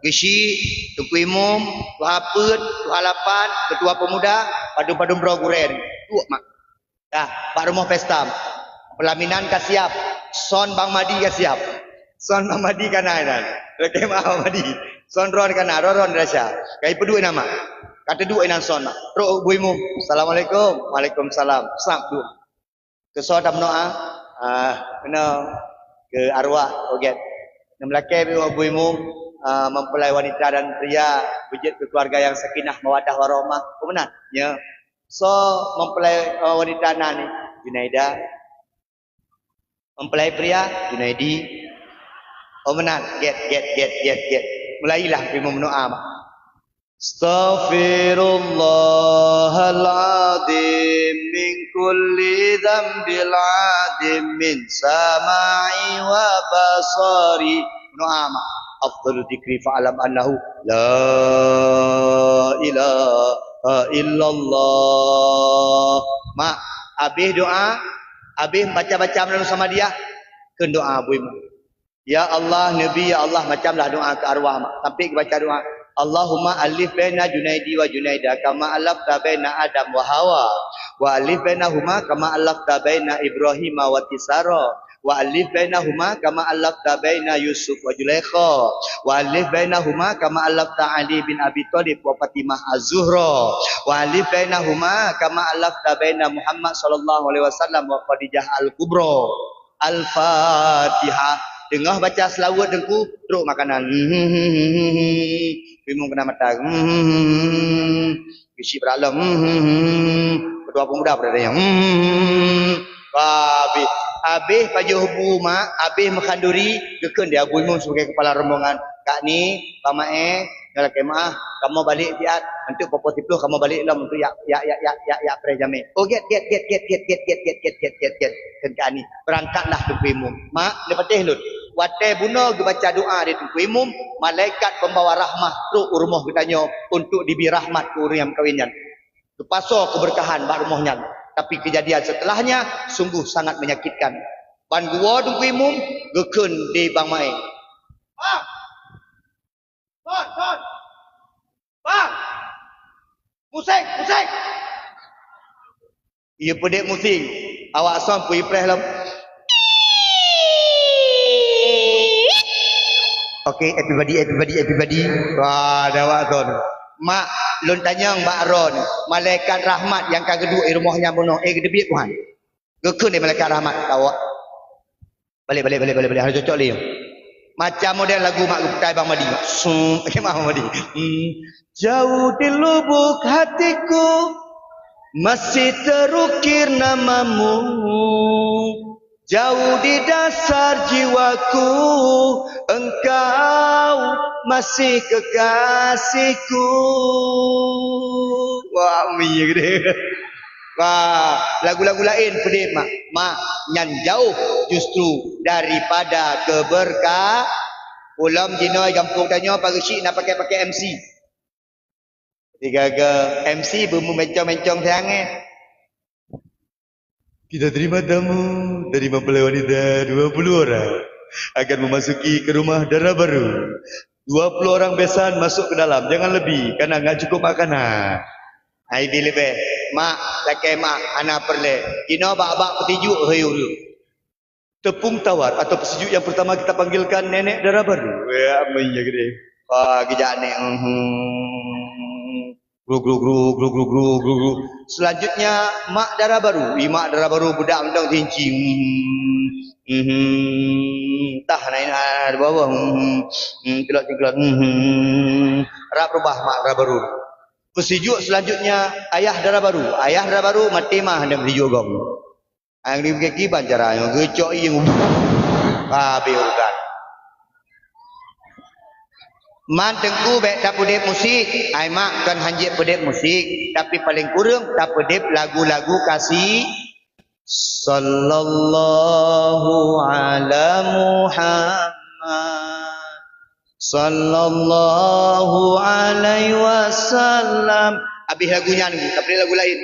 Geuchik, Teungku Imum, Tuha Peuet, Tuha Lapan, ketua pemuda, padum-padum droe gurée. Duek, mak. Dah, bak rumoh pesta. Peulaminan ka siab. Son Bang Madi ka siab. Son Bang Madi ka na inan. Lakée meu'ah Bang Madi. Son droe ka na, droe-droe rasa. Ka ipeuduek inan, mak. Ka teuduek inan son, mak. Trok Abu Imum. "Assalamualaikum." "Waalaikumsalam." Sab duek. Keu soe tameudoa? Ah, keunoe keu arwah, oh gét. Neumeulakée beu Abu Imum, ah, mempelai wanita dan pria beujeuet keu keluarga nyang sakinah, mawaddah, warahmah. Oh, meunan? Nyo. Soe mempelai, eh, wanita na ni? Junaida. Mempelai pria? Junaidi. Oh, meunan? Gét, gét, gét, gét, gét. Mulailah Abu Imum meudoa, mak. "Astaghfirullahal azim min kulli dzambil azim min sama'i wa basari." Doa, mak. "Afdalu dzikri fa'lam annahu la ilaha illallah." Mak, habéh doa, habéh baca-baca meunan Samadiyah, kheun doa Abu Imum. Ya Allah, Nabi, ya Allah, macamlah doa keu arwah, mak. Sampai geubaca doa, "Allahumma alif baina Junaidi wa Junaida kama alafta baina Adam wa Hawa, wa alif bainahuma kama alafta baina Ibrahima wa Tisara, wa alif bainahuma kama alafta baina Yusuf wa Zulaikha, wa alif bainahuma kama alafta Ali bin Abi Thalib wa Fatimah Az-Zuhra, wa alif bainahuma kama alafta baina Muhammad sallallahu alaihi wasallam wa Khadijah Al-Kubra." Al-Fatihah. Teungoh baca seulaweuet Teungku, trok makanan. Bimong keunan mata. Geuchik beuralom. Ketua pemuda pada tanya. Habéh, habéh pajoh bu, mak, habéh meukhanduri, geukheun di Abu Imum sebagai kepala rombongan. Kak Ni, Pak Mae, Nyoe lakée meu'ah, kamoe balek siat, eunteuk poh-poh siplôh kamoe balek lom eunteuk jak, jak, jak, jak, jak, jak preh jamé. Oh, gét, gét, gét. Kheun keu Ani, "Beurangkatlah Teungku Imum." Mak, neupatéh lôn. Watée bunoe geubaca doa di Teungku Imum, malaikat peumbawa rahmah trok u rumoh geutanyoe untuk dibri rahmat keu ureuëng nyang meukawen nyan. Geupasoe keubeurkahan bak rumoh nyan. Tapi keujadian seuteulahnya sunggoh sangat menyakitkan. Ban geuwoe Teungku Imum, geukheun di Bang Mae. Bang! Son, son! Bang! Musik, musik! Iya peudép musik. Awak son pui preh lom. Oke, everybody, everybody, everybody. Wah, ada awak son. Mak, lôn tanyong bak droen, malaikat rahmat nyang ka geuduek di rumoh nyan bunoe, eh, geuteubiet Tuhan. Geukheun lé malaikat rahmat, tawak. Balek, balek, balek, balek, balek. Hana cocok lé. Macam model lagu mak geupeugah Bang Madi. Sum, Bang Madi. Hmm. Jauh di lubuk hatiku masih terukir namamu. Jauh di dasar jiwaku, engkau masih kekasihku. Wah, mi gede. Wah, lagu-lagu laén peudeh, Mak. Mak, nyan jauh justru daripada keberkah-, ulôn jinoe gampông tanyoe pagi syik na pakai-pakai M C. Tiga-tiga M C beumeumencong-mencong siangé. Kita terima tamu dari mempelai wanita dua puluh orang akan memasuki ke rumah dara baru. Dua puluh orang besan masuk ke dalam, jangan lebih, karena nggak cukup makanan. Ai bi leubeh, mak, lakée mak, hana peureulée. Jinoe bak-bak peusijuek hei ureuëng. Tepung tawar atau peusijuek yang pertama kita panggilkan nenek dara baru. Ya, amin ya gede. Wah, geujak nek. Mhm. Gru, gru, gru, gru, gru, gru, gru, gru. Selanjutnya, mak dara baru. Ih, mak dara baru, budak mantong sinci. Mhm. Mhm. Tah, naik, naik, naik, di bawah. Mhm. Mhm. Kelot, kelot. Mhm. Rap rubah mak dara baru. Peusijuek selanjutnya, ayah dara baru. Ayah dara baru, maté mah, hana peusijuek gom. Nyang dipiké kiban cara nyoe, geucok ié, habéh urusan. Man teungku bék tapeudeb musik, ai mak kon hanjeuet peudeb musik, tapi paleng kureueng tapeudeb lagu-lagu kasih. Sallallahu ala Muhammad, sallallahu alaihi wasallam. Habéh lagu nyan, tapeudeb lagu laén.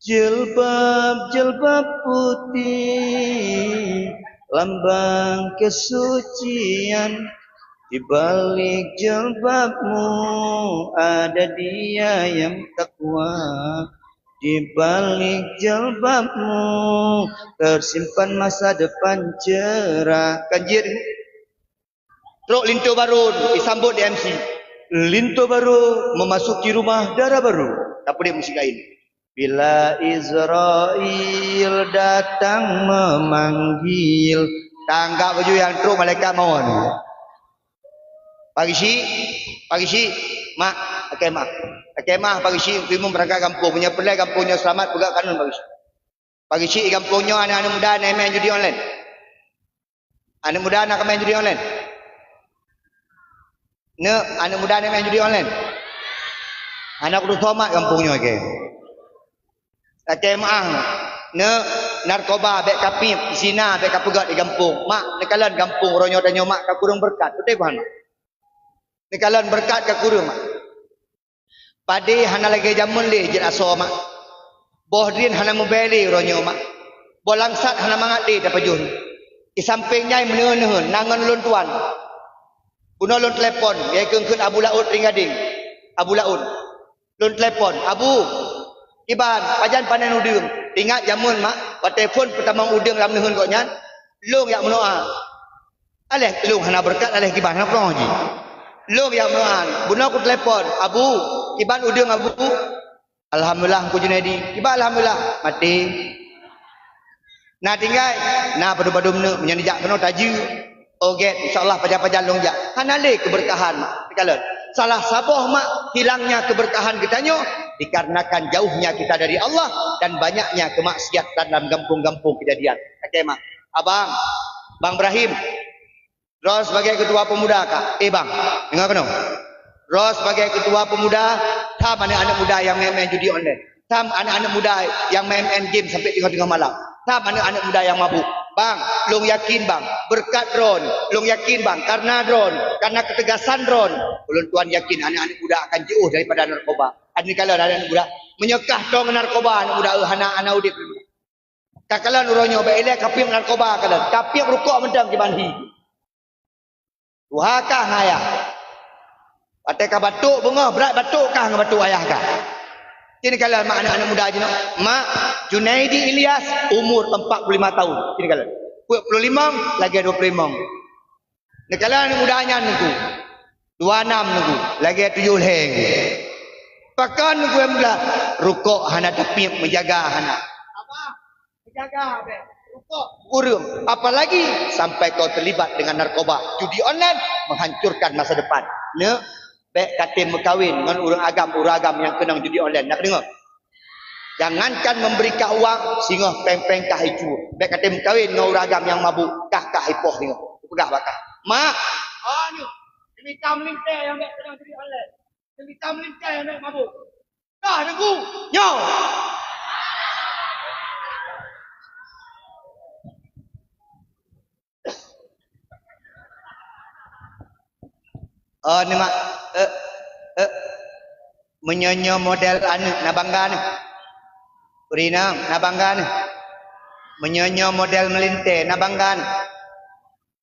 Jilbab-jilbab putih, lambang kesucian. Di balik jilbabmu ada Dia yang takwa. Di balik jilbabmu tersimpan masa depan cerah. Kan jeuet? Trok linto barô, disambot di M C. Linto barô memasuki rumah dara barô. Tapeudeb musik laén. Bila Israel datang memanggil. Tanggap baju nyang trok malaikat mawon. Pagi syik, pagi syik, mak, lakée mah. Lakée mah pagi syik, timu berangkat gampông. Meunyoe peureulée gampông nyoe seulamat, peugah kanun pagi syik. Pagi syik gampông nyoe aneuk-aneuk muda na main judi online. Aneuk muda na ka main judi online? Neuk, aneuk muda na main judi online? Hana kutu somat gampông nyoe, oke. Lakée meu'ah. Neuk, narkoba bék kapiep, zina bék kapeugét di gampông. Mak, neukalon gampông uroe nyoe tanyoe mak ka kureueng beureukat. Beutôi buhan? Neukalon beureukat ka kureueng, mak. Padé hana lagée jamén lé jeuet asoe, mak. Boh drien hana meubée lé uroe nyoe, mak. Boh langsat hana mangat lé tapajoh. Di sampéng nyan meuneuen-neuen na ngon lôn tuan. Bunoe lôn telepon, geukheun-kheun Abu Laôt Ringgadeng. Abu Laôt. Lôn telepon, "Abu, kiban, pajan panen udeueng?" Ingat jamén, mak, watée phon peutamong udeueng lam neuheun gobnyan, lôn jak meunoa. Aléh lôn hana beureukat, aléh kiban hana peunoh jih. Lôn jak meunoa, bunoe kutelepon, "Abu, kiban udeueng, Abu?" "Alhamdulillah, Teungku Junaidi." "Kiban alhamdulillah?" "Maté." "Na tinggai?" "Na padum-padum neuk, meunyoe neujak keunoe tajeuet." "Oh gét, insya Allah pajan-pajan lôn jak." Hana lé keubeurkahan, mak. Teukalon. Salah saboh, mak, hilangnya keberkahan geutanyoe dikarenakan jauhnya kita dari Allah dan banyaknya kemaksiatan dalam gampông-gampông keujadian. Oke, mak. Abang, Bang Ibrahim, droe sibagai keutua peumuda ka. Eh, bang, deungoe keunoe. Droe sebagai ketua pemuda, tham aneuk-aneuk muda nyang main-main judi online. Tham aneuk-aneuk muda nyang main-main game sampai teungoh-teungoh malam. Tham aneuk-aneuk muda nyang mabuk. Bang, lôn yakin, bang, beureukat droen, lôn yakin, bang, karena droen, karena keutegasan droen, ulôn tuan yakin aneuk-aneuk muda akan jiôh daripada narkoba. Aneuk kalon aneuk muda, meunyoe kah toe ngon narkoba, aneuk muda, eh, hana, hana udép. Ka kalon uroe nyoe, bèk ilèe ka piep narkoba kalon, ka piep rukok mantong kiban hi. Tuha kah ngon ayah. Watèe ka batuk beungoh, brat batuk kah ngon batuk ayah kah. Sini kalon mak aneuk-aneuk muda jinoe. Mak, Junaidi Ilyas, umur empat puluh lima tahun. Sini kalon. Peuet puluh limong, lagèe dua puluh limong. Neukalon aneuk muda nyan Teungku. Dua nam Teungku, lagèe tujoh lhèe Teungku. Pakon Teungku nyang muda? Rukok hana tapiep, meujaga hana. Ureueng, apalagi sampai kau terlibat dengan narkoba, judi online menghancurkan masa depan. Neuk, bèk katem meukawen ngon ureueng agam, ureueng agam nyang keunong judi online. Nak deungö? Jangankan memberi kah uang, singoh péng-péng kah icu. Bèk katem meukawen ngon ureueng agam nyang mabuk, kah, kah ipoh singoh. Peugah bak kah, "Mak, oh, nyoe, mita meulintèe nyang bèk keunong judi online. Mita meulintèe nyang bèk mabuk." Kah Teungku, nyoe. Oh, ni mak, eh, eh. Meunyoe nyoe model aneuk, na bangga neuh. Ureueng inong, na bangga neuh. Meunyoe nyoe model meulintèe, na bangga neuh.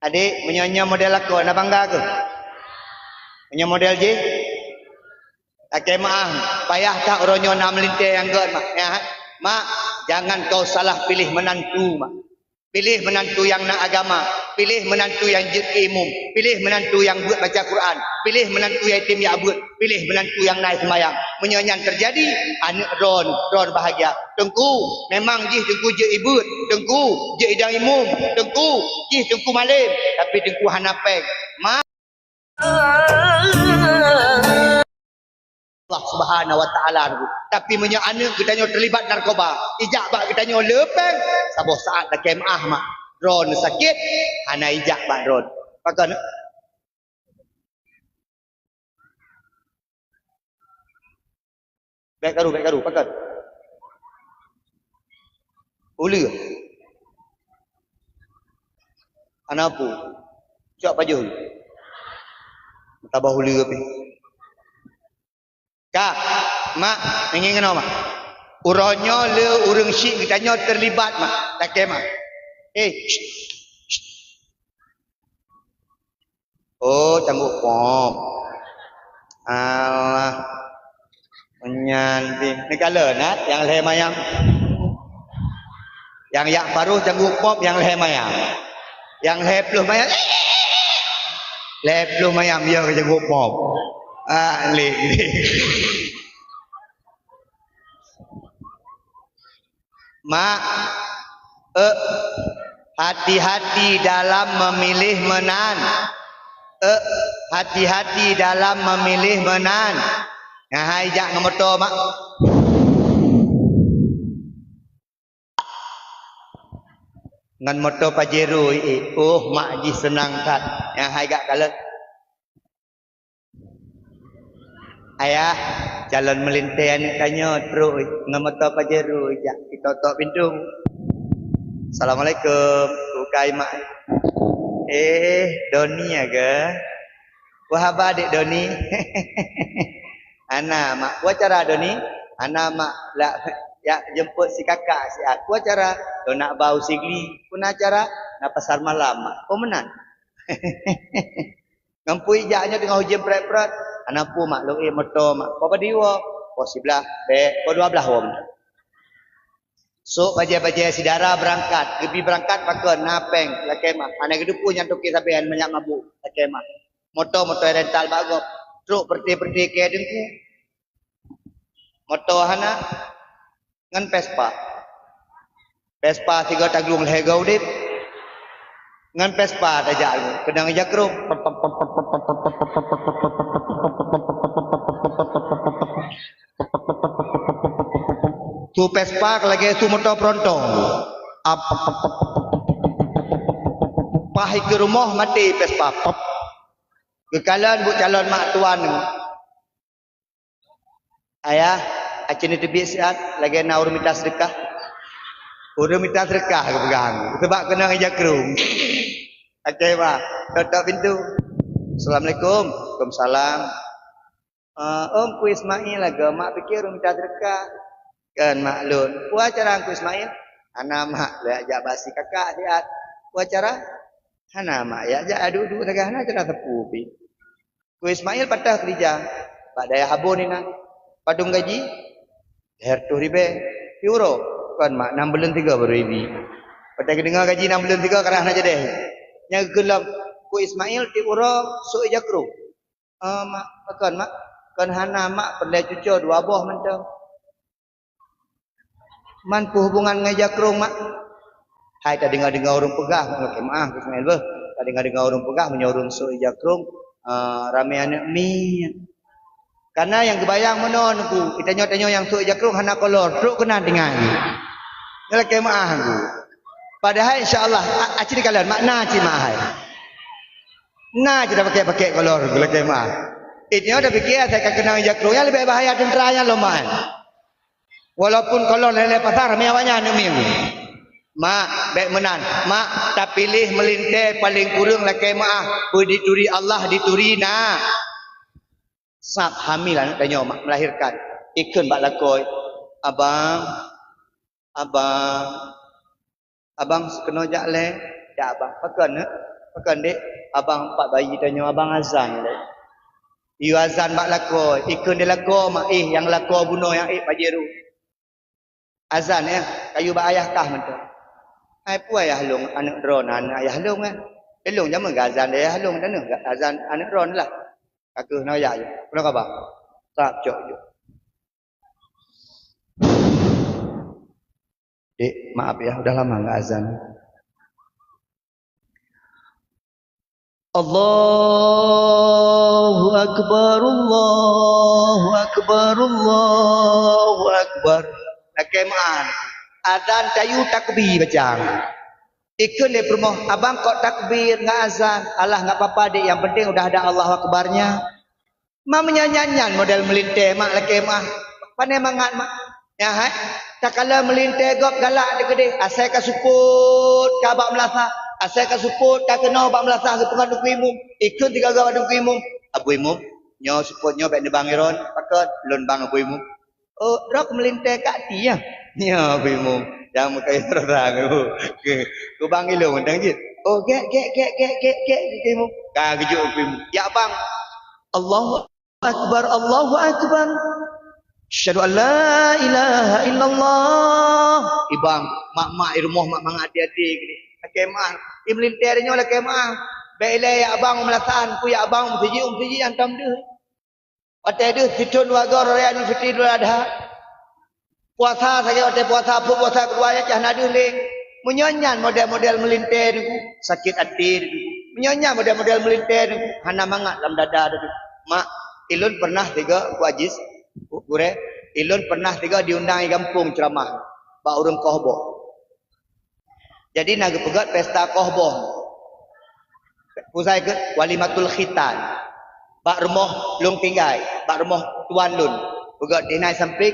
Adék, meunyoe nyoe model lakoe, na bangga keuh? Meunyoe model jih? Lakèe meu'ah, payah that uroe nyoe na meulintèe nyang göt, mak. Ya, mak, jangan kau salah pilih menantu, mak. Pilih menantu nyang na agama, pilih menantu nyang jeuet keu imum, pilih menantu nyang beuet baca Quran, pilih menantu nyang item jak beuet, pilih menantu nyang na seumayang. Meunyoe nyan teujadi, aneuk droen, droen bahagia. Teungku, memang jih Teungku jeuet ibeuet, Teungku jeuet idong imum, Teungku jih Teungku malém, tapi Teungku hana péng. Ma- Allah Subhanahu wa Taala Teungku. Tapi meunyoe aneuk geutanyoe teulibat narkoba, ijak bak geutanyoe le péng, saboh saat lakèe meu'ah mak, droen sakét, hana ijak bak droen. Pakon? Bèk karu, bèk karu, pakon? Uleue. Hana peue. Cok pajoh. Tabah uleue pih. Ka, mak, ngieng keunoe, mak. Uroe nyoe le ureueng syiek geutanyoe teulibat, mak. Lakèe, mak. Eh, syit, syit. Oh, cangguek pop. Alah. Meunyan pih. Neukalon, ha? Nyang lhèe mayam. Nyang jak paroh cangguek pop, nyang lhèe mayam. Nyang lhèe ploh mayam. Lhèe ploh mayam, ya, cangguek pop. Ah, lé, lé. Mak, eh, hati-hati dalam memilih meunan. Eh, hati-hati dalam memilih meunan. Nah, hai jak ngon moto, mak. Ngon moto Pajero, eh. Oh, mak jih seunang that. Nyang hai gak kalon. Ayah, calon meulintèe aneuk tanyoe trok ngon moto Pajero jak sitotok pintoe. Assalamualaikum, bukai mak. Eh, Doni ya ke? Wah, haba dek Doni. Ana mak, ku acara Doni. Ana mak, lak jak jemput si kakak siat. Ku acara, lôn nak ba u Sigli. Peue na acara? Na pasar malam mak. Peue meunan? Ngon peue ijak nyoe teungoh ujeuen prèt-prèt. Hana peue mak, lôn ék moto mak. Poh padum woe? Poh siblaih, bèk, poh dua blaih woe meunan. Sôk bajèe-bajèe si dara beurangkat, geubi beurangkat pakon, na pèng, lakèe mak. Hana geuteupeue nyan toke sabe, hana manyak mabuk, lakèe mak. Moto-moto rental bak gob, trok peureute-peureute kèe Teungku. Moto hana, ngon Vespa. Vespa sigoe taglueng lhèe goe udép. Ngon Vespa tajak lé, keunong ija krong. Su Vespa lagèe su moto peuruntung. Ap. Paih keu rumoh maté Vespa. Pop. Geukalon buet calon mak tuan. "Ayah, aci neuteubiet siat, lagèe na ureueng mita seudeukah." Ureueng mita seudeukah geupeugah, seubab keunong ija krông. Oke, bah. Tok-tok pintoe. "Assalamualaikum." "Waalaikumsalam." "Eh, Om, Teungku Ismail lagèe mak piké ureueng mita seudeukah." "Kon mak lôn." "Peue acara Teungku Ismail?" "Hana mak, lôn jak bak si kakak siat." "Peue acara?" "Hana mak, jak, jak duek-duek sagai, hana acara sapeue pih." Teungku Ismail pat keurija? Bak dayah Abon inan. Padum gaji? Lhèe reutôh ribèe. Tiep uroe? Kon mak, nam buleuen tiga baru ibi. Watèe geudeungoe gaji nam buleuen tiga, karah na jadèh. Nyang geukheun lom, Teungku Ismail tiep uroe sôk ija krông. "Oh mak, pakon mak?" "Kon hana mak, peureulèe cucoe dua boh mantong." "Man peue hubungan ngon ija krông mak?" "Hai tadeungoe-deungoe ureueng peugah, lakèe meu'ah Teungku Ismail beuh. Tadeungoe-deungoe ureueng peugah meunyoe ureueng sôk ija krông, eh, ramè aneuk miet. Kareuna nyang geubayang meunoe Teungku, tanyoe-tanyoe nyang sôk ija krông hana kolor, trok keunan tinggai." Nyoe lakèe meu'ah Teungku. Padahai insya Allah, a-, aci dikalon, mak na cit mak hai. Na cit tapakèk-pakèk kolor Teungku, lakèe meu'ah. Tanyoe tapiké asai ka keunong ija krông, nyan leubeh bahaya teuntra nyan lom mak. Walaupun kolor lhèe-lhèe pasang, ramè awaknyan aneuk miet. Mak, bèk meunan. Mak, tapiléh meulintèe paleng kureueng lakèe meu'ah, peue dituri Allah, dituri na. Sab hamil aneuk tanyoe mak, melahirkan. Ikheun bak lakoe, "Abang, abang, abang, sikeunoe jak lé." "Jak abang." "Pakon neuk?" "Pakon dek?" "Abang pat bayi tanyoe, abang azan lé." Yue azan bak lakoe, ikheun di lakoe mak, "Ih, nyang lakoe bunoe nyang ék Pajero." "Azan, ya, kayue bak ayah kah mantong." "Hai peue ayah lôn, aneuk droeneuh aneuk ayah lôn, eh? Lôn jameun geuazan di ayah lôn, dan neuh geuazan aneuk droeneuh lah." "Ka keuh na ayah, ya. Peue kaba?" "Sab cok jok." "Dek, maaf ya, udah lama nggak azan." Allahu Akbar, Allahu Akbar, Allahu Akbar. Lakèe meu'ah. Azan tayue takbir baca. Ikheun lé peurumoh, "Abang kok takbir nggak azan?" "Alah, nggak papa dek, nyang penting udah ada Allahu Akbar-nya." Mak, meunyoe nyan-nyan model meulintèe mak lakèe meu'ah, pane mangat mak. Nyan hai, takalon meulintèe gob galak teuh keudeh, asai ka seupôt ka bak meulasah, asai ka seupôt ka keunoe bak meulasah geupeugah Teungku Imum, ikheun sigoe-goe bak Teungku Imum, "Abu Imum, nyoe seupôt nyoe bèk neubang iron." "Pakon?" "Lôn bang Abu Imum." "Oh, droe meulintèe ka até, ya?" "Ya, Abu Imum." Nyang meukayu rasa ngon, "Kubang ilôn mantong jeuet." "Oh, gèk, gèk, gèk, gèk, gèk, gèk, Abu Imum." Ka geujok Abu Imum. "Ya, bang." "Allahu Akbar, Allahu Akbar. Asyhadu an la ilaha illallah." Ibang, mak-mak i rumoh mak mangat até-até. Lakèe meu'ah. I meulintèe tanyoe lakèe meu'ah. Bèk ilèe ya abang meulasan, ku ya abang meuseujid, meuseujid hantom deuh. Watèe deuh sithon dua goe raya Idul Fitri Idul Adha. Puasa sagai watèe puasa, peuet puasa keudua nyan cah na deuh lé. Meunyoe nyan model-model meulintèe Teungku, sakét até Teungku. Meunyoe nyan model-model meulintèe Teungku, hana mangat lam dada Teungku. Mak, ilôn pernah sigoe Teungku Ajis, Teungku Gurèe, ilôn pernah sigoe diundang i gampông ceuramah bak ureueng koh boh. Jadi na geupeugèt pesta koh boh. Peue sa geukheun? Walimatul khitan. Bak rumoh lôn tinggai, bak rumoh tuan lôn. Peugèt di nai sampéng,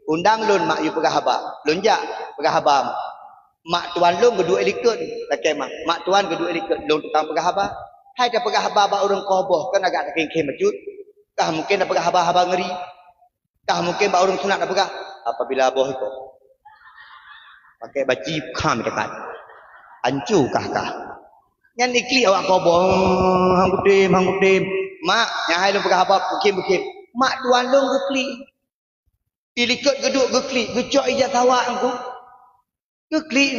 undang lôn mak yue peugah haba. Lôn jak peugah haba mak. Mak tuan lôn geuduek likot, lakèe meu'ah. Mak tuan geuduek likot, lôn tukang peugah haba. Hai tapeugah haba bak ureueng koh boh, kan agak takhém-khém bacut. Kah mungken tapeugah haba-haba ngeuri. Kah mungken bak ureueng sunat tapeugah, apabila boh iko pakai baci kham dekat, ancu kah-kah. Nyan iklik awak koh boh, "Han kutem, han kutem." "Mak, nyan hai lôn peugah haba beukhém-beukhém." Mak tuan lôn geuklik. Ilikot geuduek geuklik, geucok ija sawak Teungku. Geuklik,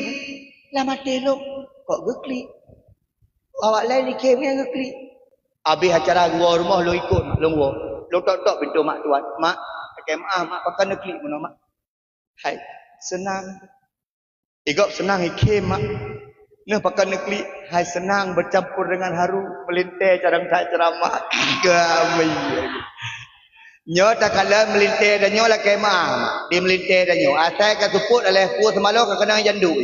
lam até lôn, kok geuklik? Awak laén ikhém nyan geuklik. Abéh acara geuwoe rumoh lôn ikot mak, lôn woe. Lôn tok-tok pintoe mak tuan. "Mak, lakèe meu'ah mak, pakon neuklik meunoe mak?" "Hai, seunang." "Igob seunang ikhém mak." "Nyoe pakon neuklik?" "Hai, seunang bercampur dengan haru, meulintèe carông that ceuramah." Kami. Nyoe takalon meulintèe tanyoe lakèe meu'ah, di meulintèe tanyoe. Asai ka seupôt alah pue seumaloe ka keunong jandung.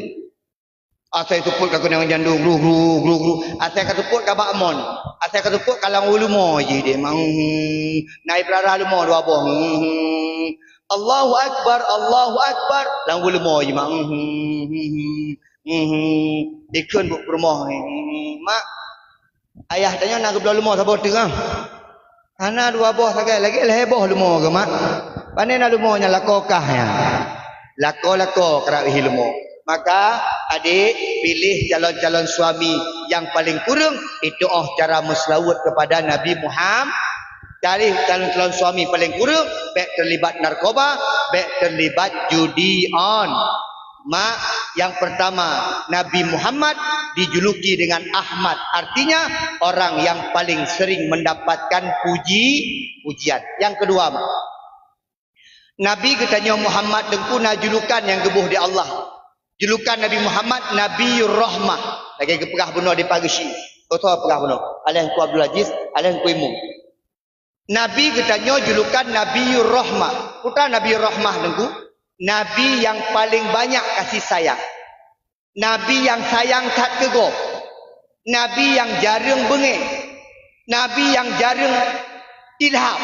Asai seupôt ka keunong jandung, gru, gru, gru, gru. Asai ka seupôt ka bak mon. Asai ka seupôt ka lam u leumo jih deh, mang. Nai peurara leumo dua boh. Allahu Akbar, Allahu Akbar. Lam buet leumo jih, mak. Mhm, mhm, mhm. Ikheun buet peurumoh. Mhm, mak. Ayah tanyoe na geubloe leumo saboh teungoh. Hana dua boh sagai, lagèe lhèe boh leumo geuh, mak. Pane na leumo nyan lakoe kah nyan. Lakoe-lakoe karab hi leumo. Maka, adik, pilih calon-calon suami yang paling kureueng, itu oh cara meuseulaweuet kepada Nabi Muhammad. Cari calon-calon suami paling kureueng, bèk terlibat narkoba, bèk terlibat judi on. Mak, yang pertama, Nabi Muhammad dijuluki dengan Ahmad, artinya orang yang paling sering mendapatkan puji-pujian. Yang kedua, mak, Nabi geutanyoe Muhammad Teungku na julukan nyang geuboh di Allah. Julukan Nabi Muhammad Nabiur Rahmah. Lagèe geupeugah bunoe di Pageusyi. Toh peugah bunoe. Alèh Teungku Abdul Aziz, alèh Teungku Imum. Nabi geutanyoe julukan Nabiur Rahmah. Peue treuk Nabiur Rahmah Teungku? Nabi yang paling banyak kasih sayang. Nabi nyang sayang that keu gob. Nabi nyang jareueng beungéh. Nabi nyang jareueng ilham.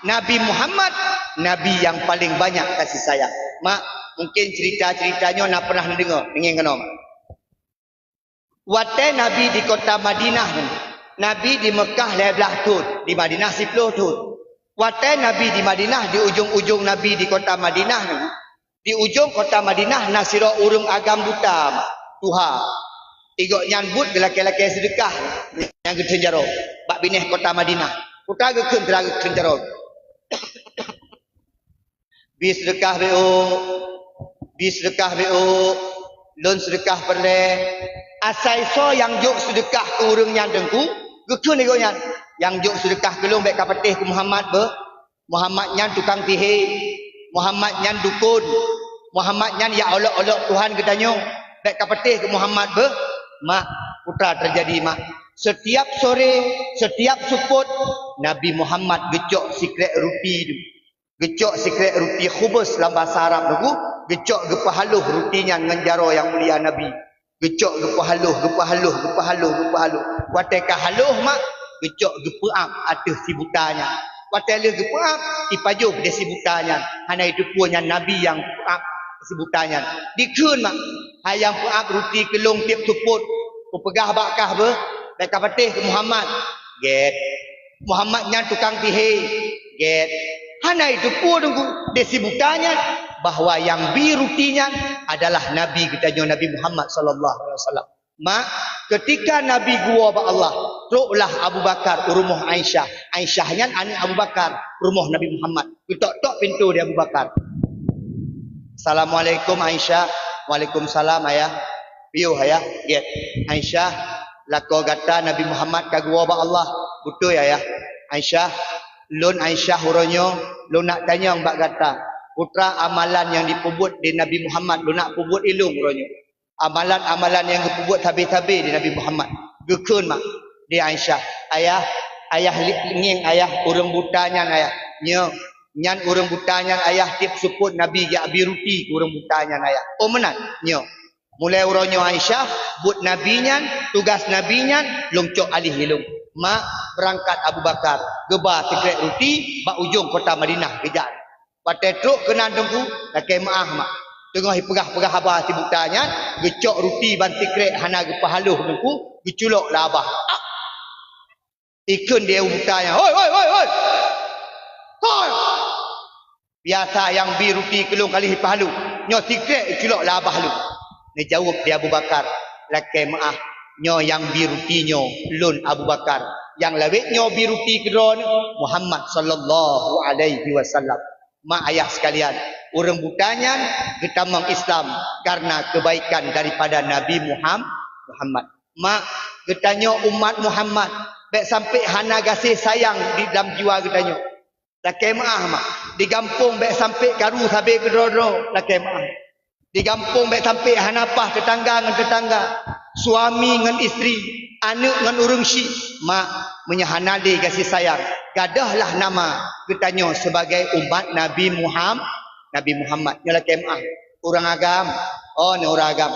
Nabi Muhammad, Nabi nyang paling banyak kasih sayang. Mak, mungkin cerita-cerita nyoe na pernah neudeungoe, deungoe keunoe, mak. Watèe Nabi di kota Madinah, Nabi di Meukah lhèe blah thôn, di Madinah siplôh thôn. Watèe Nabi di Madinah, di ujong-ujong Nabi di kota Madinah, di ujong kota Madinah na sidroe ureueng agam buta, tuha. Gobnyan buet geulakèe-lakèe seudeukah nyang geutheun jaroe bak binéh kota Madinah. Peue treuk geukheun, treuk geukheun jaroe. Bi seudeukah beu, bi seudeukah beu, lôn seudeukah peureulèe. Asai soe nyang jok seudeukah keu ureueng nyan Teungku, geukheun lé gobnyan, "Nyang jok seudeukah keu lôn bèk kapatéh keu Muhammad beuh. Muhammad nyan tukang sihé. Muhammad nyan dukon. Muhammad nyan jak olok-olok Tuhan geutanyoe. Bèk kapatéh keu Muhammad beuh." Mak, peue treuk teujadi, mak. Setiap sore, setiap seupôt, Nabi Muhammad geucok sikrek ruti tu. Geucok sikrek ruti khubus lam basa Arab Teungku, geucok geupeuhaloh ruti nyan ngon jaroe nyang mulia Nabi. Geucok geupeuhaloh, geupeuhaloh, geupeuhaloh, geupeuhaloh. Watèe ka haloh mak, geucok geupeuab ateueh si buta nyan. Watèe lheueh geupeuab, ipajoh di si buta nyan. Hana jiteupeue nyan Nabi nyang peuab si buta nyan. Dikheun mak, "Hai nyang peuab ruti keu lôn tiep seupôt, kupeugah bak kah beuh, bèk kapatéh keu Muhammad." Gèt. "Muhammad nyan tukang sihé." Gèt. Hana jiteupeue Teungku di si buta nyan bahwa nyang bi ruti nyan adalah Nabi geutanyoe Nabi Muhammad sallallahu alaihi wasallam. Mak, ketika Nabi geuwoe bak Allah, troklah Abu Bakar u rumoh Aisyah. Aisyah nyan aneuk Abu Bakar, rumoh Nabi Muhammad. Geutok-tok pintoe di Abu Bakar. "Assalamualaikum, Aisyah." "Waalaikumsalam, Ayah." "Piôh, Ayah?" "Gèt." "Aisyah, lakoe gata Nabi Muhammad ka geuwoe bak Allah." "Beutôi, Ayah." "Aisyah, lôn Aisyah uroe nyoe, lôn nak tanyong bak gata. Peue treuk amalan nyang jipeubuet di Nabi Muhammad, lôn nak peubuet ilôn uroe nyoe. Amalan-amalan nyang geupeubuet sabe-sabe di Nabi Muhammad." Geukheun mak di Aisyah, "Ayah, Ayah li-, ngieng Ayah, ureueng buta nyan Ayah. Nyoe, nyan ureueng buta nyan Ayah, tiep seupôt Nabi geubri ruti keu ureueng buta nyan Ayah." "Oh meunan?" "Nyoe." "Mulai uroe nyoe Aisyah, buet Nabi nyan, tugaih Nabi nyan, lôn cok aléh ilôn." Mak beurangkat Abu Bakar, geuba sikrek ruti bak ujong kota Madinah geujak. Watèe trok keunan Teungku, lakèe meu'ah mak. Teungoh jipeugah-peugah haba si buta nyan, geucok ruti ban sikrek hana geupeuhaloh Teungku, geuculok lam babah. Ak! Ikheun di buta nyan, "Hoi, hoi, hoi, hoi! Hoi!" "Biasa nyang bi ruti keu lôn ka lheueh jipeuhaloh, nyoe sikrek geuculok lam babah lôn." Neujaweueb di Abu Bakar, "Lakèe meu'ah, nyoe nyang bi ruti nyoe lôn Abu Bakar. Nyang lawét nyoe bi ruti keudroe neuh Muhammad sallallahu alaihi wasallam." Mak ayah sekalian, ureueng buta nyan geutamong Islam karena kebaikan daripada Nabi Muham-, Muhammad. Mak, geutanyoe umat Muhammad, bèk sampai hana gaséh sayang di dalam jiwa geutanyoe. Lakèe meu'ah, mak, di gampông bèk sampai karu sabe keudroe-droe, lakèe meu'ah. Di gampông bèk sampai hana paih teutangga ngon teutangga, suami ngon istri, aneuk ngon ureueng syik. Mak, meunyoe hana lé gaséh sayang, gadôhlah nama geutanyoe sibagai umat Nabi Muham-, Nabi Muhammad. Nyoe lakèe meu'ah, ureueng agam, oh, nyoe ureueng agam.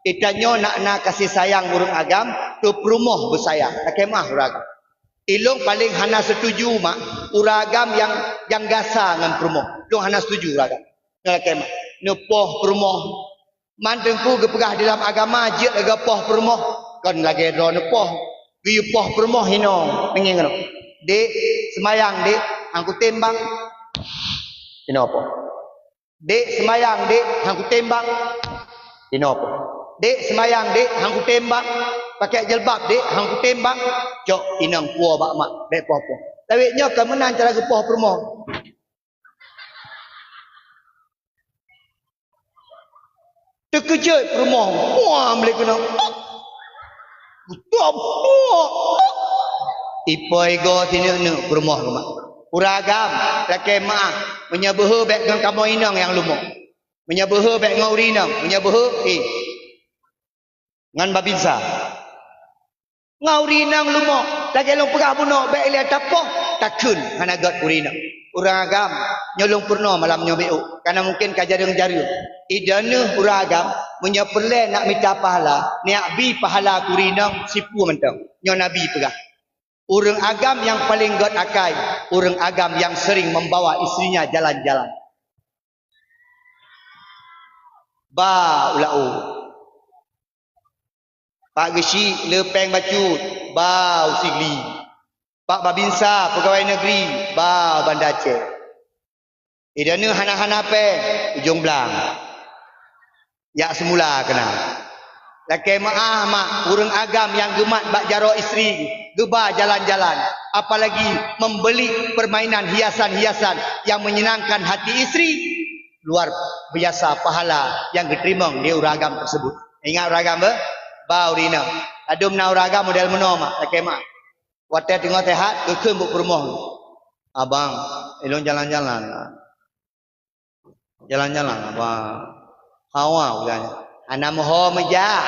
Geutanyoe nak na gaséh sayang ureueng agam, keu peurumoh beusayang. Lakèe meu'ah ureueng agam. Ilôn paleng hana seutuju, mak, Ureueng agam nyang, nyang gasa ngon peurumoh. Lôn hana setuju ureueng agam. Nyoe lakée mak. Neupoh peurumoh. Man teungku geupeugah di lam agama jeuet lagée poh peurumoh. Kon lagée droe neupoh. Geuyue poh peurumoh hinoe. Ngieng keunoe. Dek, seumayang, Dek. Han kutem bang. Hinoe poh. Dek, seumayang, Dek, han kutem bang. Hinoe poh. Dek, seumayang, Dek, han kutem bang. Pakai jilbab, Dek, han kutem bang. Cok inong puwoe bak mak, bèk poh-poh. Tapi nyoe ka meunan cara geupoh peurumoh. Teukeujot peurumoh, muam lé keunoe. Beutôi, beutôi. Ipo igoe sineuk-neuk peurumoh rumoh. Ureueng agam, lakée meu'ah, meunyoe beuhe bèk ngon kamoe inong nyang leumoh. Meunyoe beuhe bèk ngon ureueng inong, meunyoe beuhe, eh. Ngon babinsa. Ngon ureueng inong leumoh, lagée lôn peugah bunoe, bèk ilée tapoh, takheun hana gét ureueng inong. Ureueng agam, nyoe lôn peurunoe malam nyoe beuh, kana mungken ka jareueng-jareueng. Idoneuh ureueng agam, meunyoe peureulée nak mita pahala, neujak bi pahala keu ureueng inong sipue mantong. Nyoe Nabi peugah, ureueng agam nyang paleng gét akai, ureueng agam nyang sering membawa istrinya jalan-jalan. Ba u laôt. Pak Geuchik le péng bacut, ba u Sigli. Pak Babinsa, peugawai negeri, ba u Banda Aceh. Idoneuh hana-hana péng, ujong blang. Jak seumula keunan. Lakée meu'ah mak, ureueng agam nyang geumat bak jaroe istri, geuba jalan-jalan, apalagi membeli permainan hiasan-hiasan yang menyenangkan hati istri, luar biasa pahala nyang geuteurimong lé ureueng agam tersebut. Ingat ureueng agam beuh, ba ureueng inong. Ladôm na ureueng agam model meunoe mak, lakée meu'ah. Watée teungoh seuhat, geukheun bak peurumoh. "Abang, ilôn jalan-jalan." "Jalan-jalan, Abang?" "Hawa, bukan." Hana meuho meujak.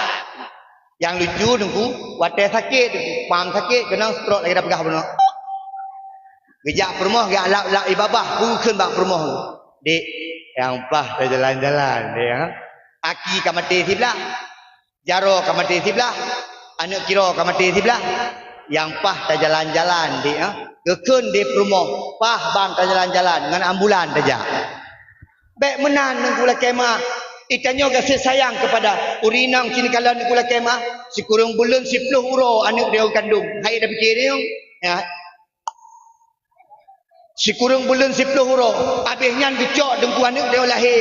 Nyang lucu teungku, watée sakét, pam sakét, keunong stroke lagée tapeugah bunoe. Geujak peurumoh, geujak lap-lap ie babah, geukheun bak peurumoh. "Dek, nyang paih tajalan-jalan, Dek, ha? Aki ka maté siblah." Jaroe ka maté siblah, aneuk kiroe ka maté siblah. Nyang paih tajalan-jalan, Dek, ha? Geukheun lé peurumoh, paih bang tajalan-jalan ngon ambulan tajak. Bèk meunan Teungku lakée meu'ah. Geutanyoe gaséh sayang keupada ureueng inong cit kalon Teungku lakée meu'ah. Sikureueng buleuen siploh uroe aneuk tanyoe kandong. Hai tapiké tanyoe. Ya. Sikureueng buleuen siploh uroe. Abéh nyan geucok Teungku aneuk tanyoe lahé.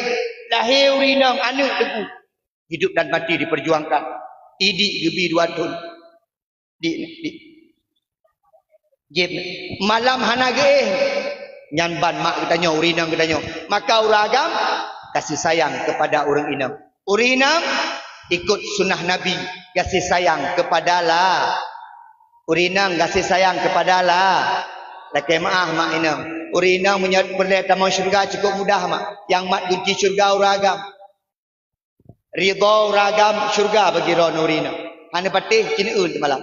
Lahé ureueng inong aneuk Teungku. Hidup dan mati diperjuangkan. Idik geubi dua thon. Di, di. Jép. Malam hana geuéh. Nyan ban mak geutanyoe, ureueng inong geutanyoe. Maka ureueng agam, kasih sayang kepada ureueng inong. Ureueng inong, ikut sunnah Nabi, kasih sayang kepada la. Ureueng inong, kasih sayang kepada la. Lakée meu'ah mak inong. Ureueng inong meunyoe peureulée tamong syeuruga cukôp mudah mak. Nyang mat gunci syeuruga ureueng agam. Ridha ureueng agam syeuruga bagi droeneuh ureueng inong. Hana patéh cit neu'eu teumalam.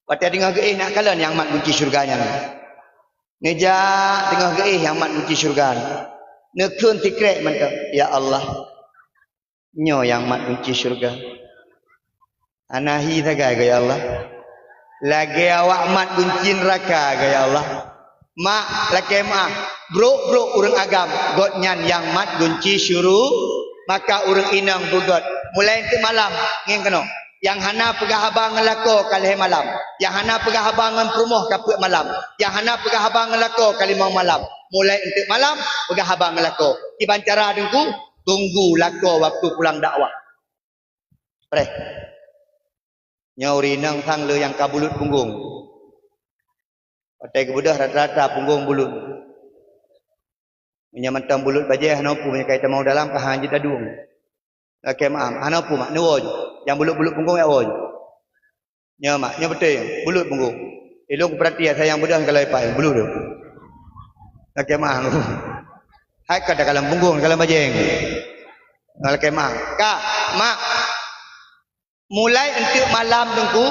Watée teungoh geuéh nak kalon nyang mat gunci syeuruga nyan. Neujak teungoh geuéh nyang mat gunci syeuruga nyan. Neukheun sikrék mantong, "Ya Allah, nyoe nyang mat gunci syeuruga." Hana hi sagai, ya Allah. Lagée awak mat gunci neuraka, ya Allah. Mak, lakée meu'ah, brok-brok ureueng agam, gobnyan nyang mat gunci syuru-, maka ureueng inong beugét. Mulai eunteuk malam, ngieng keunoe. Nyang hana peugah haba ngon lakoe ka lhée malam. Nyang hana peugah haba ngon peurumoh ka peuet malam. Nyang hana peugah haba ngon lakoe ka limong malam. Mulai eunteuk malam, peugah haba ngon lakoe. Kiban cara Teungku, tunggu lakoe waktu pulang dakwah. Preh. Nyoe ureueng inong sang le nyang ka bulut punggong. Watée geubeudôh rata-rata punggong bulut. Meunyoe mantong bulut bajée hana peue, meunyoe ka itamong dalam ka hana jeuet tadueng. Lakée meu'ah, hana peue mak, neuwoe ju. Nyang bulut-bulut punggong jak woe ju. Nyoe mak, nyoe beutôi, bulut punggong. Ilôn kupeurati asai nyang beudôh nyang ka lheueh paih, bulut tu. Lakée meu'ah. Hai ka takalon punggong, takalon bajée. Lakée meu'ah. Ka, mak. Mulai eunteuk malam Teungku,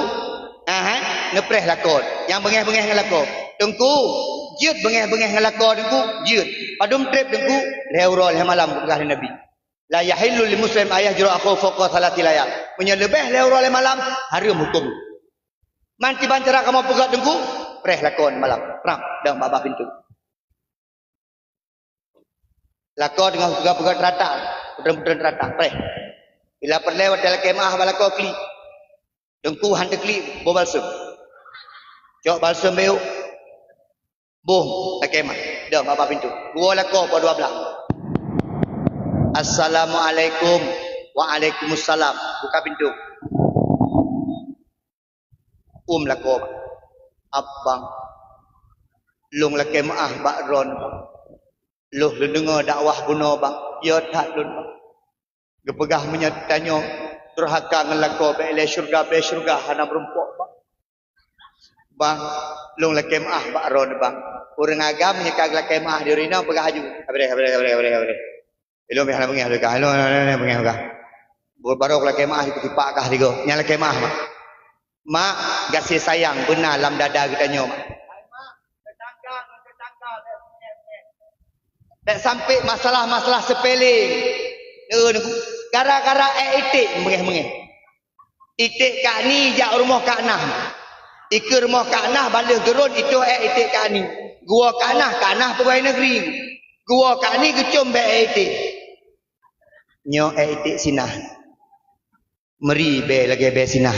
ah, eh, neupreh lakoe. Nyang beungéh-beungéh ngon lakoe. Teungku, jeuet beungéh-beungéh ngon lakoe Teungku, jeuet. Padum treb Teungku, lhée uroe lhée malam geupeugah lé Nabi. La yahillu li muslim an yahjura akhahu fawqa thalathi layal. Meunyoe leubeh lhée uroe lhée malam, hareuem huköm. Man kiban cara kamoe peugét Teungku, preh lakoe malam. Prap, dong bak-bak pintoe. Lakoe teungoh peugah-peugah teuratang, peutren-peutren teuratang, preh. Bila peureulèe watèe lakèe meu'ah bak lakoe klik. Teungku han teuklik, boh balsem. Cok balsem beuh. Boh lakèe meu'ah. Dong bak-bak pintoe. Dua lakoe po dua blah. "Assalamualaikum." "Waalaikumsalam." Buka pintoe. Uem lakoe, "Abang, lôn lakèe meu'ah bak droeneuh, Bang. Lôn lôn deungö dakwah bunoe, Bang. Piôh that lôn, Bang. Geupeugah meunyoe tanyoe durhaka ngon lakoe, bèk lé syeuruga, bèk syeuruga hana meurumpok, Bang. Bang, lôn lakèe meu'ah bak droeneuh, Bang. Ureueng agam nyang ka lakèe meu'ah di ureueng inong peugah laju, 'Habéh, habéh, habéh, habéh, habéh.'" Ilôn pih hana beungèh lé kah. Ilôn hana beungèh lé kah. Baroe lakèe meu'ah, tipak kah tiga. Nyang lakèe meu'ah, Mak. Mak, gaséh sayang beuna lam dada geutanyoe, Mak. Bèk sampé masalah-masalah sepele. Gara-gara èk iték meungèh-meungèh. Iték Kak Ni jak rumoh Kak Nah. Ikeue rumoh Kak Nah baleueh geuron itôh èk iték Kak Ni. Geuwoe Kak Nah, Kak Nah peugawai negeri. Geuwoe Kak Ni geucôm bèe èk iték. Nyoe èk iték si Nah. Meuri bèe lagèe bèe si Nah.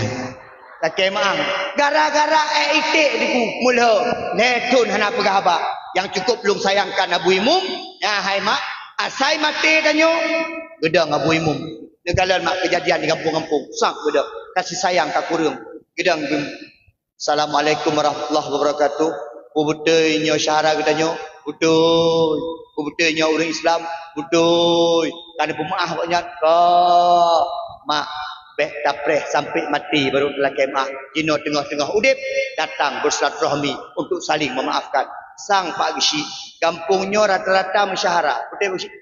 Lakèe meu'ah. Gara-gara èk iték diku mulho. Lhèe thôn hana peugah haba. Nyang cukôp lôn sayangkan Abu Imum, nyan hai mak, asai maté tanyoe, geudong Abu Imum. Neukalon mak keujadian di gampông-gampông, sang geudong. Kasih sayang ka kureueng, geudong Abu Imum. "Assalamualaikum warahmatullahi wabarakatuh." Peubeutôi nyoe syedara geutanyoe? Beutôi. Peubeutôi nyoe ureueng Islam? Beutôi. Ka neupeumeu'ah awaknyan? Ka. Mak, bèk tapreh sampé maté barô talakèe meu'ah. Jinoe teungoh-teungoh udép, datang bersilaturahmi untuk saling memaafkan. Sang Pak Geuchik, gampông nyoe rata-rata meusyedara. Beutôi, Pak Geuchik?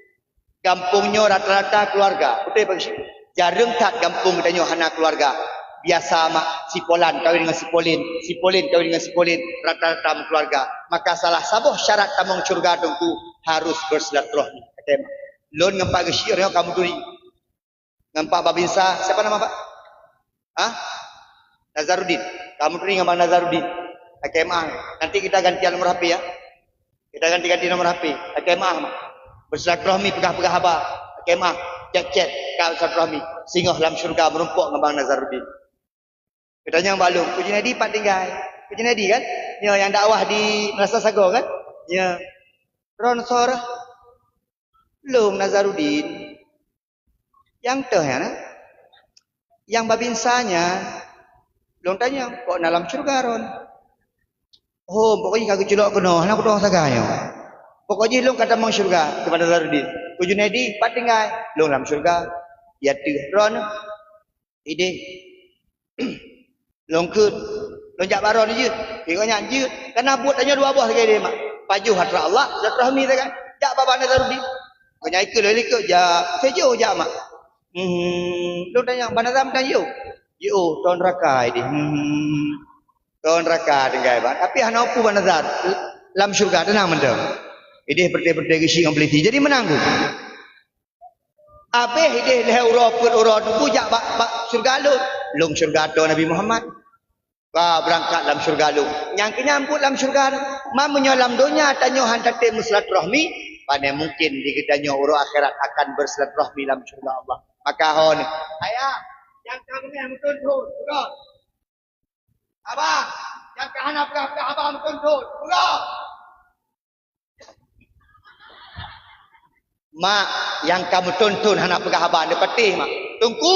Gampông nyoe rata-rata keuluwarga. Beutôi, Pak Geuchik? Jareueng that gampông geutanyoe hana keuluwarga. Biasa mak, si Polan kawin ngon si Polin, si Polin kawin ngon si Polin, rata-rata meukeuluwarga. Maka salah saboh syarat tamong syeuruga Teungku harus bersilaturahmi. Oke, mak. Lôn ngon Pak Geuchik nyoe ka meuturi. Ngon Pak Babinsa, siapa nama Pak? Hah? Nazaruddin. Ka meuturi ngon Bang Nazaruddin. Oke, mak. Nanti kita gantian nomor H P ya. Kita ganti-ganti nomor H P. Lakèe meu'ah, mak. Bersilaturahmi, peugah-peugah haba. Lakèe meu'ah, chat-chat, ka bersilaturahmi. Singoh lam syeuruga meurumpok ngon Bang Nazaruddin. Geutanyong bak lôn, "Ku Junaidi pat tinggai?" Ku Junaidi kan? Nyoe nyang dakwah di Meunasah Sagoe kan? Nyoe. Droeneuh soe? Lôn Nazaruddin. Nyang toh nyan, nyang Babinsa nyan, lôn tanyong, "Kok na lam syeuruga droeneuh?" "Oh, pokok jih ka geuculok keunoe, hana kutu'oh sagai nyoe. Pokok jih lôn ka tamong syeuruga," kheun Bang Nazaruddin. "Ku Junaidi, pat tinggai?" "Lôn lam syeuruga." "Ya teuh, droeneuh?" "Idéh." "Lôn kheun, lôn jak bak droeneuh jeuet." Gobnyan jeuet. Ka na buet tanyoe dua boh sagai deh, mak. Pajoh atra Allah, silaturahmi sagai. Jak bak Bang Nazaruddin. Gobnyan ikheun lé likot jak. Seujok jak, mak. Hmm, lôn tanyong, "Bang Nazar meunan jiôh?" "Jiôh, thôn raka deh." Hmm. Thôn raka tinggai, Bang. Tapi hana peue Bang Nazar. Lam syeuruga, teunang mantong. Idéh peureté-peureté geuchik ngon peulisi. Jadi meunan ku. Abéh idéh lhèe uroe peuet uroe teungku jak bak, bak syeuruga lôn. Lôn syeuruga tô Nabi Muhammad. Ka beurangkat lam syeuruga lôn. Nyang keunyan buet lam syeuruga lôn. Man meunyoe lam donya tanyoe han tatem meusilaturahmi, pane mungken di geutanyoe uroe akhirat akan bersilaturahmi lam syeuruga Allah. Maka ho nyoe. Ayah, nyang ka beungèh meuthôn-thôn, uroe. Abah, nyang ka hana peugah-peugah haba meuthôn-thôn, uroe. Mak, nyang ka meuthôn-thôn hana peugah haba, neupatéh, Mak. "Teungku,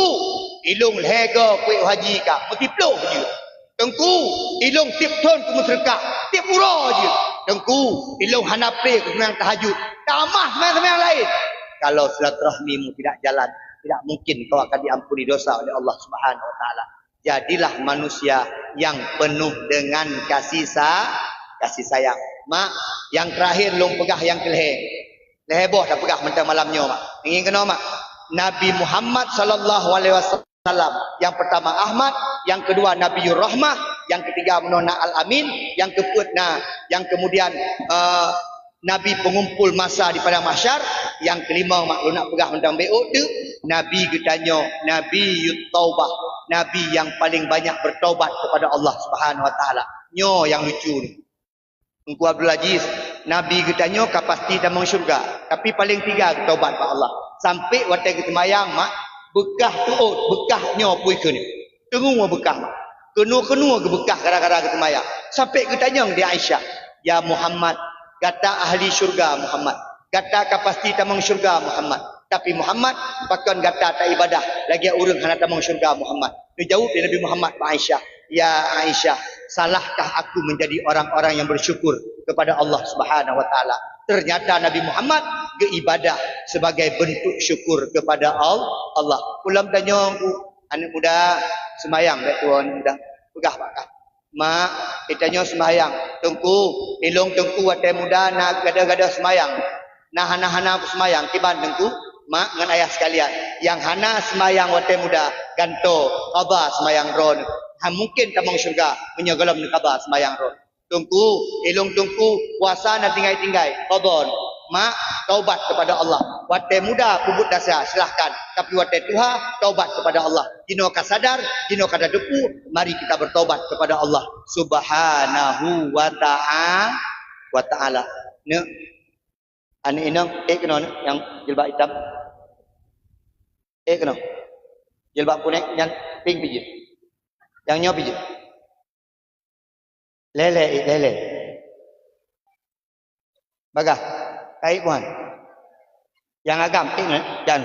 ilôn lhèe go kuék haji ka, meusiploh jeuet. Teungku, ilôn tiep thôn kumeuseudeukah, tiep uroe jeuet. Teungku, ilôn hana pré kuseumayang tahajud, tamah seumayang-seumayang laén." Kalau silaturahmimu tidak jalan, tidak mungkin kau akan diampuni dosa oleh Allah Subhanahu wa Taala. Jadilah manusia yang penuh dengan kasih sa-, kasih sayang. Mak, nyang teurakhir lôn peugah nyang keulhèe. Lhèe boh tapeugah mantong malam nyoe, Mak. Ingat keunoe, Mak. Nabi Muhammad sallallahu alaihi wasallam. Nyang peurtama Ahmad, nyang keudua Nabiur Rahmah, nyang keutiga meunoe na Al-Amin, nyang keupeuet na, nyang keumudian, eh, Nabi pengumpul masa di padang mahsyar, nyang keulimong, Mak, lôn nak peugah mantong beuh teuk, Nabi geutanyoe, Nabiut Taubah, Nabi nyang paleng banyak beutaubat keupada Allah Subhanahu wa Taala. Nyoe nyang lucu nyoe. Teungku Abdul Aziz, Nabi geutanyoe ka pasti tamong syeuruga, tapi paleng tiga geutaubat bak Allah. Sampai watée geuseumayang, mak, beukah tuôt, beukah nyoe pui kheun. Teungoh beukah, mak. Keunoe-keunoe geubeukah gara-gara geuseumayang. Sampai geutanyong di Aisyah, "Ya Muhammad, gata ahli syeuruga, Muhammad. Gata ka pasti tamong syeuruga, Muhammad. Tapi Muhammad, pakon gata taibadah lagée ureuëng hana tamong syeuruga, Muhammad?" Geujaweueb lé Nabi Muhammad bak Aisyah, "Ya Aisyah, salahkah aku menjadi orang-orang yang bersyukur kepada Allah Subhanahu wa Taala?" Ternyata Nabi Muhammad geuibadah sebagai bentuk syukur kepada Al-, Allah. Ulôn tanyong, aneuëk muda seumayang bék tuwoe, aneuëk muda peugah bak kah, "Mak, geutanyoe seumayang." "Teungku, ilong teungku watée muda na gadôh-gadôh seumayang, na hana-hana ku seumayang." "Kiban teungku?" "Mak ngon ayah sekalian, nyang hana seumayang watée muda, gantoe, qadha seumayang droe. Hana mungkin tamong syeuruga meunyoe gohlom neuqadha seumayang droe." "Teungku, ilong teungku puasa na tinggai-tinggai, qadha." "Mak, taubat kepada Allah. Watée muda peubuet desya, silahkan. Tapi watée tuha, taubat kepada Allah. Jinoe ka sadar, jinoe ka tateupeue, mari kita bertobat kepada Allah Subhanahu wa ta'a-, wa Ta'ala." Neuk, aneuëk inong, ék keunoe neuk, nyang jilbab itam. Ék keunoe. Jilbab kunéng nyan pink pih jeuet. Nyang nyoe pih jeuet. Lé-lé, ék lé-lé. Bagah, kayée buhan. Nyang agam, ék nyan, jan.